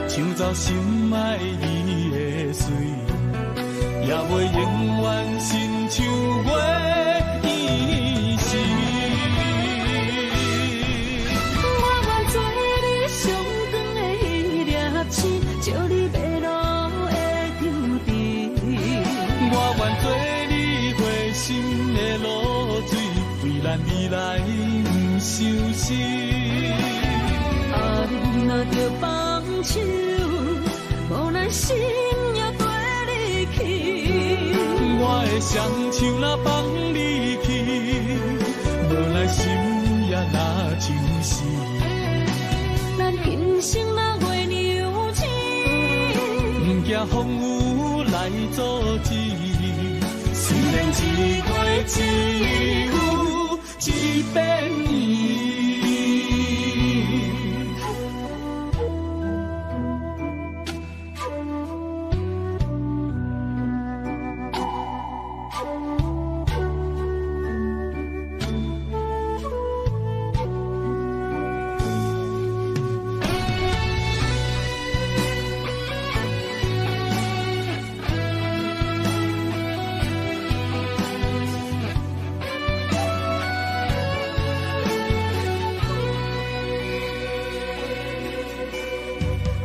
抢走心爱你的水，也袂永远亲像月圆时。我愿做你上长的彼粒星，照你迷路的乡镇。我愿做你花心的露水，为咱未来不相思。爱若著放手，无奈心也跟你去。我的双手若放你去，无奈心也若相思。咱今生若月娘亲，不惊风雨来阻止。虽然一过只有一遍圆。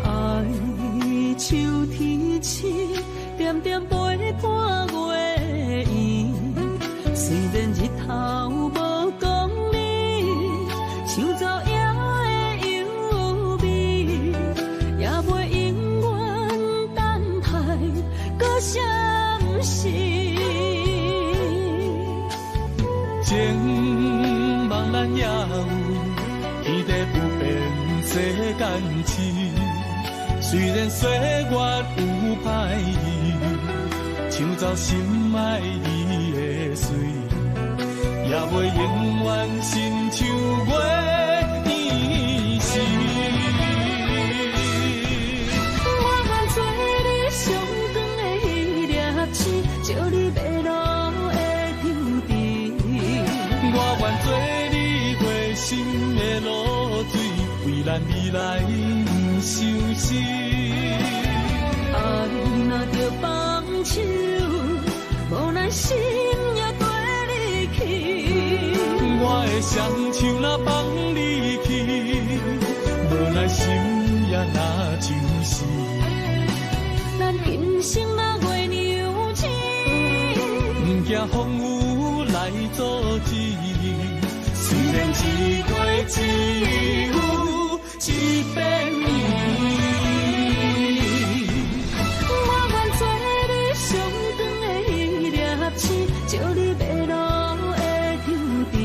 爱像天星，点点陪伴月世間痴。雖然歲月有歹意，搶走心愛伊的媠，也袂永遠親像月圓時。我願做你上光的彼粒星，照你迷路的抽屉。我願做你花心的露水，為咱未來毋相思。愛若著放手，無奈心也綴你去。我的雙手若放你去，無奈心也若相思。咱今生若月娘親，毋驚風雨來阻止。雖然一過只有一遍圓。我願做你上光的彼粒星，照你迷路的抽屉。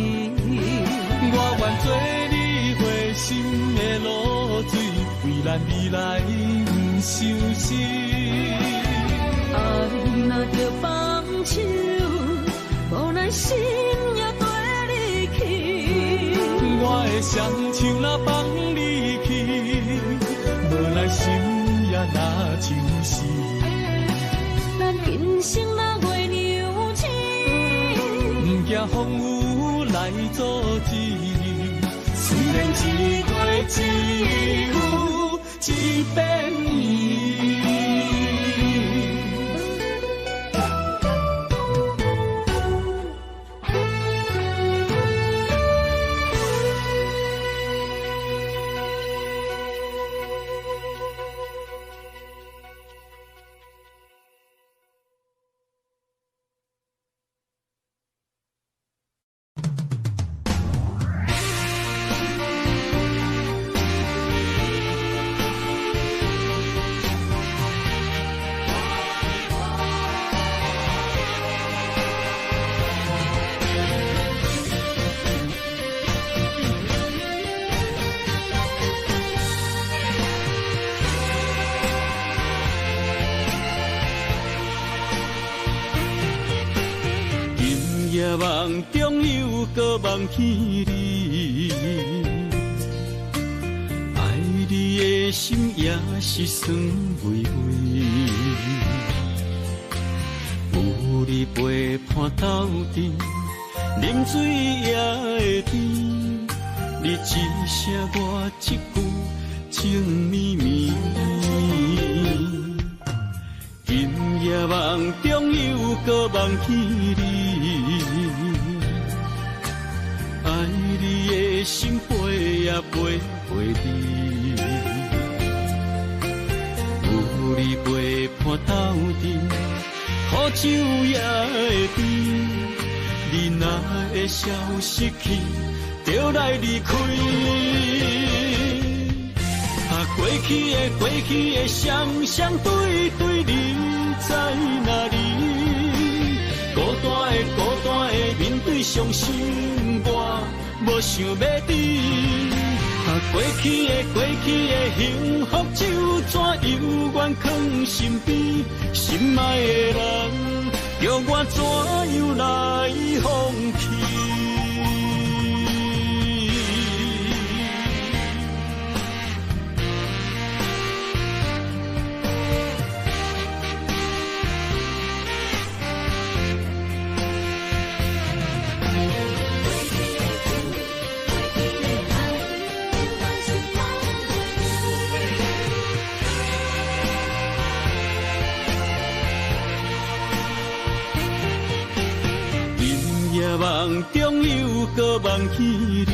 我願做你花心的露水，為咱未來毋相思。愛若著放手，無奈心也綴你去。我的雙手若放你去，無奈心也若相思。咱今生若月娘親，毋驚風雨來阻止。雖然一過只有一遍圓。今夜夢中又閣夢見你，愛你的心也是酸微微。有你陪伴鬥陣，啉水也會甜。你一聲我一句，情綿綿。今夜夢中又閣夢見你，愛你的心飛呀飛袂離，有你陪伴鬥陣，苦酒也會甜。你若會消失去，就來離開。啊，過去的過去的雙雙對對，你在哪裡？孤單的孤單的面對傷心，我無想欲離。啊，過去的過去的幸福酒怎猶原囥身邊？心愛的人，叫我怎樣來放棄？夢中又閣夢見你，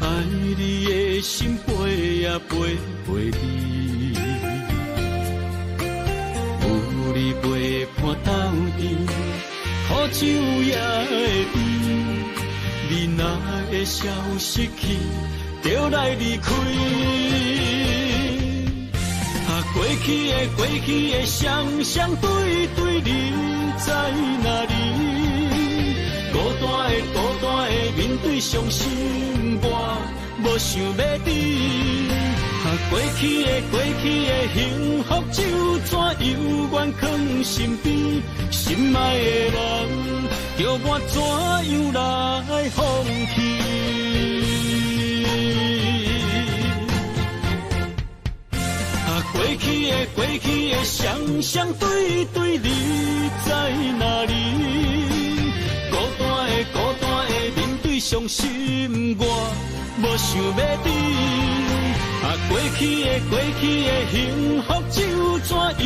愛你的心飛呀飛袂離，有你陪伴鬥陣，苦酒也會甜。你若會消失去，就來離開。啊，過去的過去的雙雙對對，你在哪裡？孤孤單的孤單的面對傷心，我無想欲離。啊，過去的過去的幸福酒，怎猶原囥身邊？心愛的人，叫我怎樣來放棄？啊，過去的過去的雙雙對對，你在哪裡？孤單的孤單的面對傷心，我無想欲離。啊，過去的過去的幸福酒，怎猶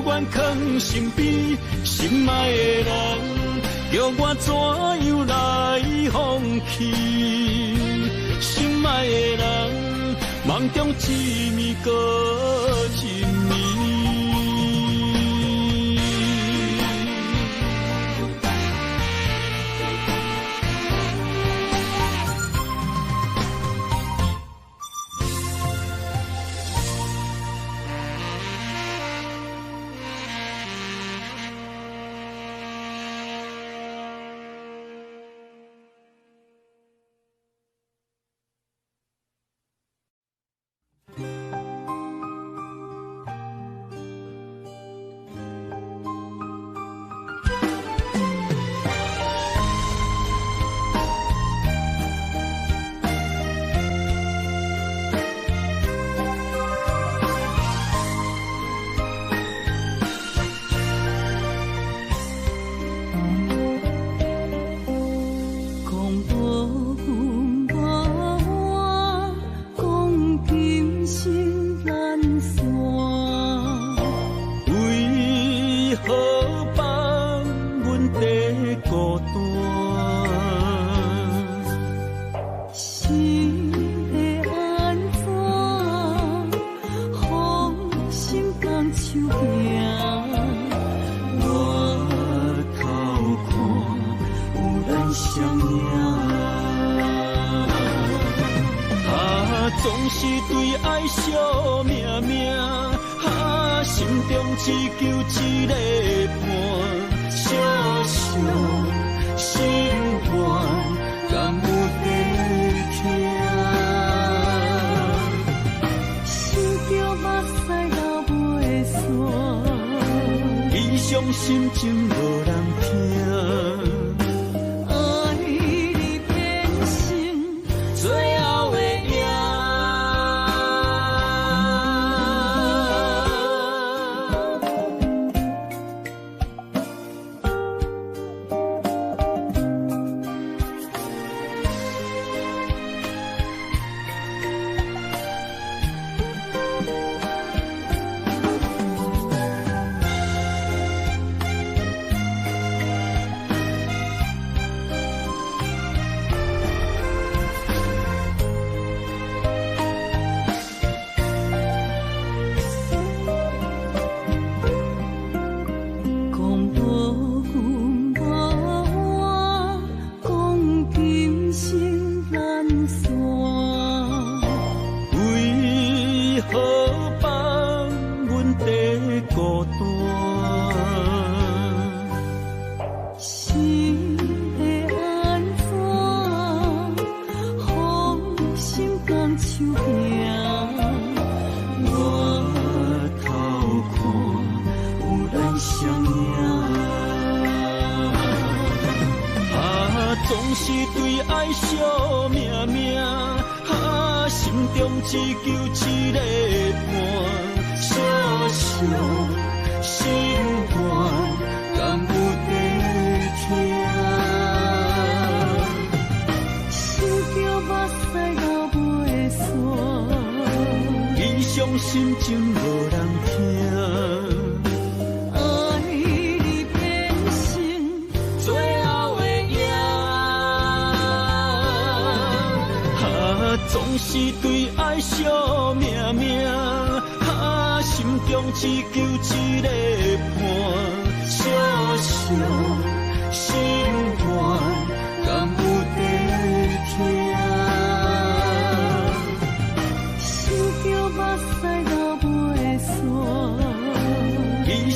原囥身邊？心愛的人，叫我怎樣來放棄？心愛的人，夢中一暝閣一暝。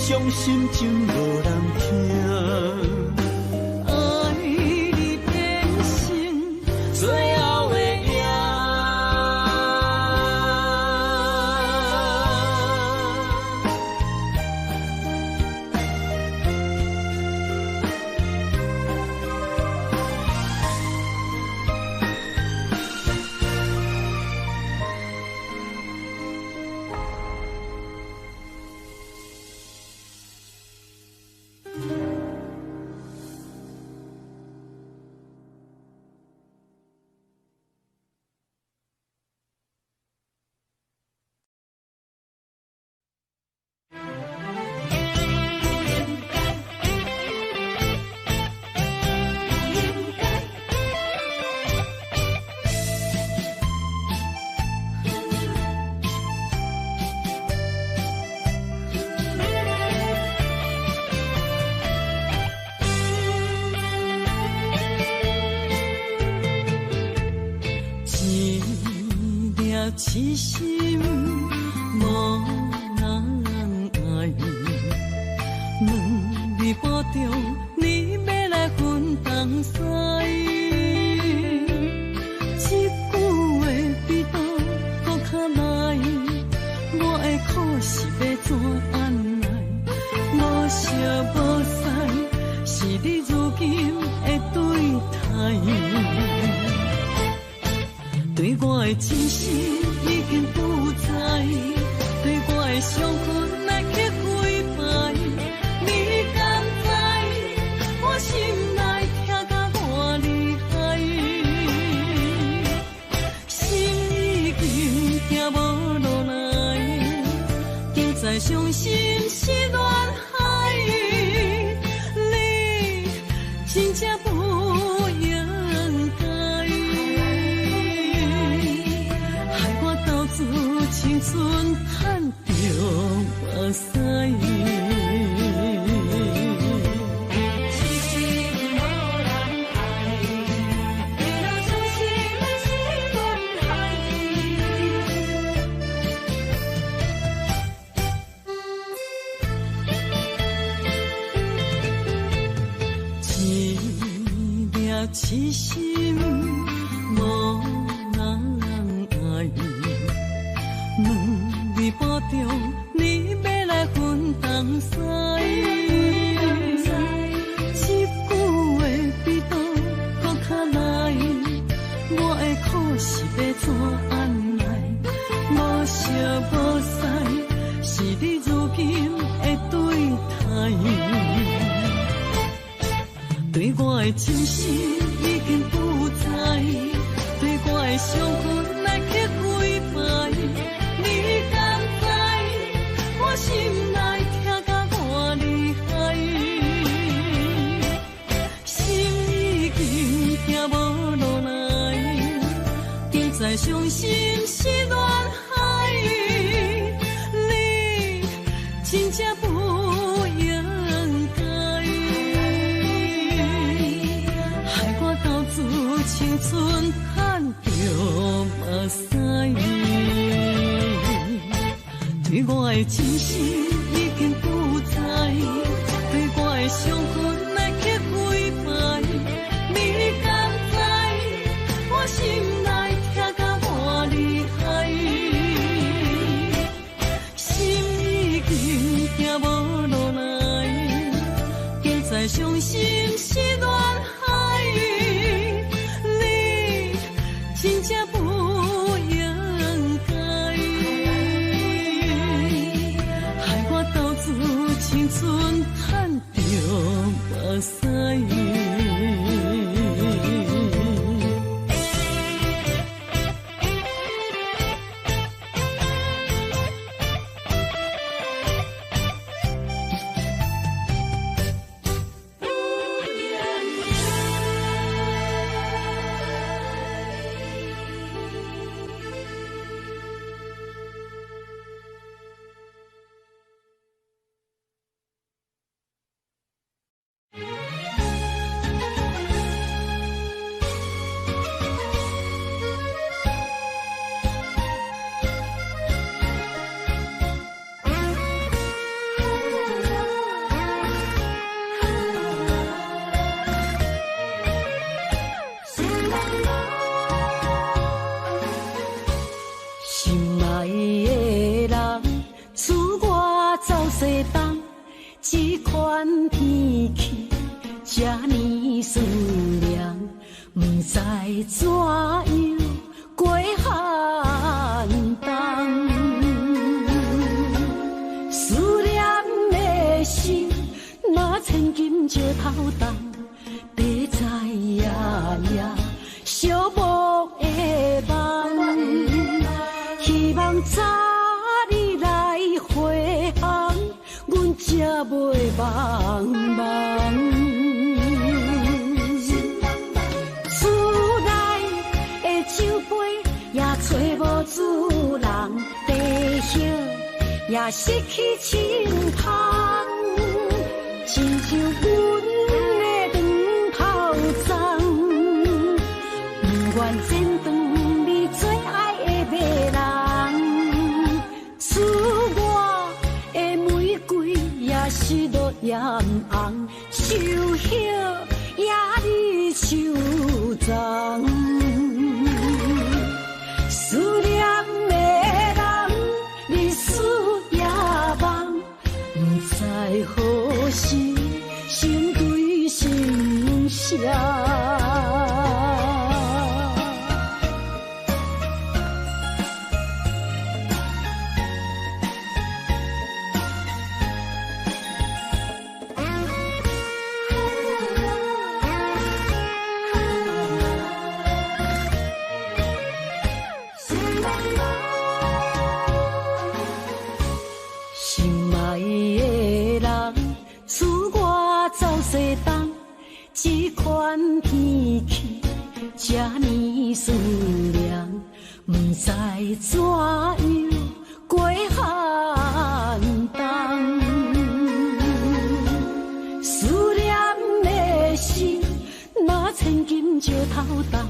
傷心情無人聽。愛你。痴心無人愛，問你保重，你欲來分東西。這句話比刀閣較來，我的苦是欲怎按來？無相無似，是你如今的對待。對我的真心已經不在，對我的傷痕來刻幾擺，你敢知我心內疼甲偌厲害？心已經行無落來，定知傷心是亂海，你真正不應該，害我投資青春趁著目屎。痴心無人愛，問你保重，你欲來分東西。這句話比刀閣較來，我的苦是欲怎按來？無相無似，是你如今的對待。對我的真心已經不在，對我的傷痕來刻幾擺，你敢知我心內疼甲偌厲害？心已經行無落來，定知傷心是亂海，你真正不應該，害我投資青春趁著目屎。對我的真心已經不在，對我的傷痕來刻幾擺，你敢知我心內疼甲偌厲害？心已經行無落來，定知傷心是亂海，你真正不應該，害我投資青春趁著目屎。心愛的人，自我走西東，這款天氣這呢思念，不知怎樣過寒冬。思念的心，若千斤石頭重，白在夜夜寂寞的夢。希望早日來回航，阮才袂茫茫。厝內的酒杯也揣無主人，茶葉也失去清香，親像阮的長頭鬃，不願剪斷你最愛的馬籠。毋知怎樣過寒冬。思念的心，若千斤石頭重，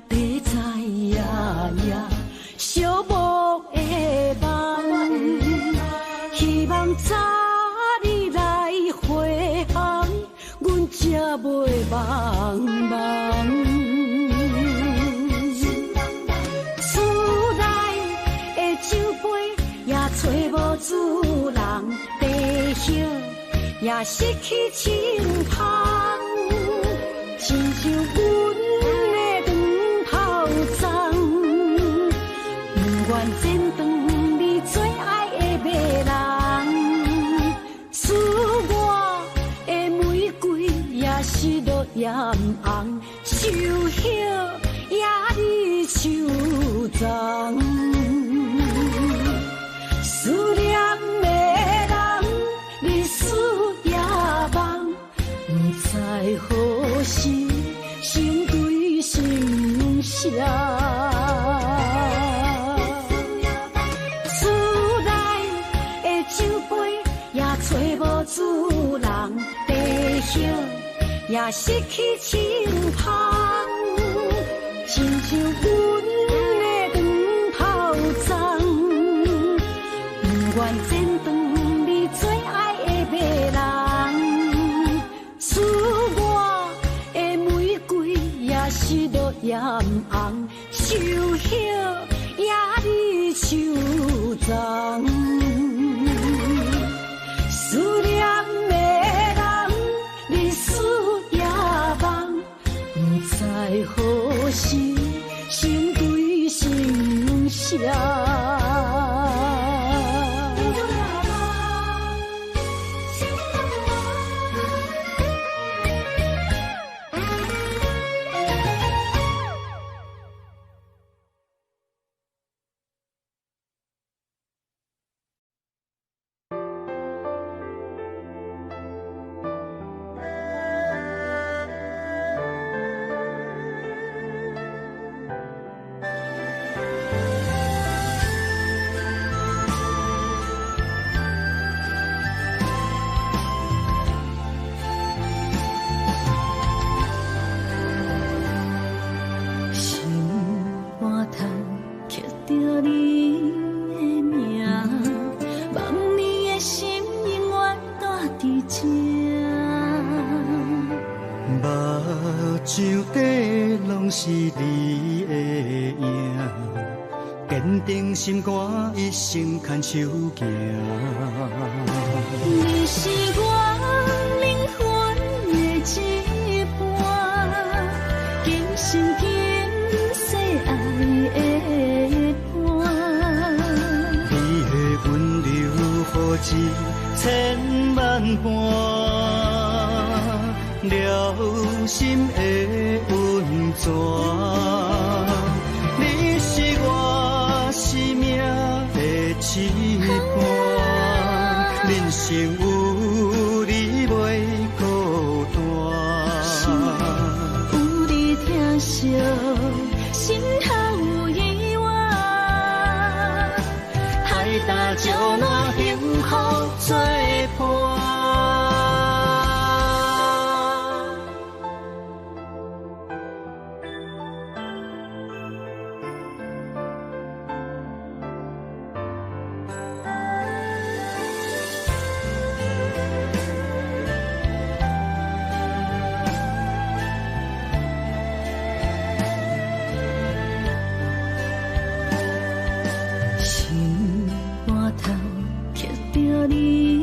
地知夜夜寂寞的夢，希望早日來回航，阮才袂茫茫。厝內的酒杯也揣無主人，茶葉也失去清香，親像阮的長頭鬃，不願剪斷你最愛的迷人。賜我的玫瑰也是落艷紅，樹葉也離樹欉。思念的人，日思夜夢，不知何時心對心相。厝內的酒杯也揣無主人，茶葉也失去清香，親像阮的長頭鬃，不願剪斷你最愛的迷人。賜我的玫瑰也是落艷紅，樹葉也離樹欉。思念的人，日思夜夢，不知何時心對心相。心肝头刻著你的名，望你的心永遠住佇這。目睭底攏是你的影，堅定心肝，一生牽手行。你是我靈魂的一半，今生今世愛的伴。你的溫柔何止千萬般，療心的溫泉。你是我生命的一半，人生有你袂孤單。有你疼惜，心頭有依偎。海搭石烂，幸福作伴。心肝頭刻著你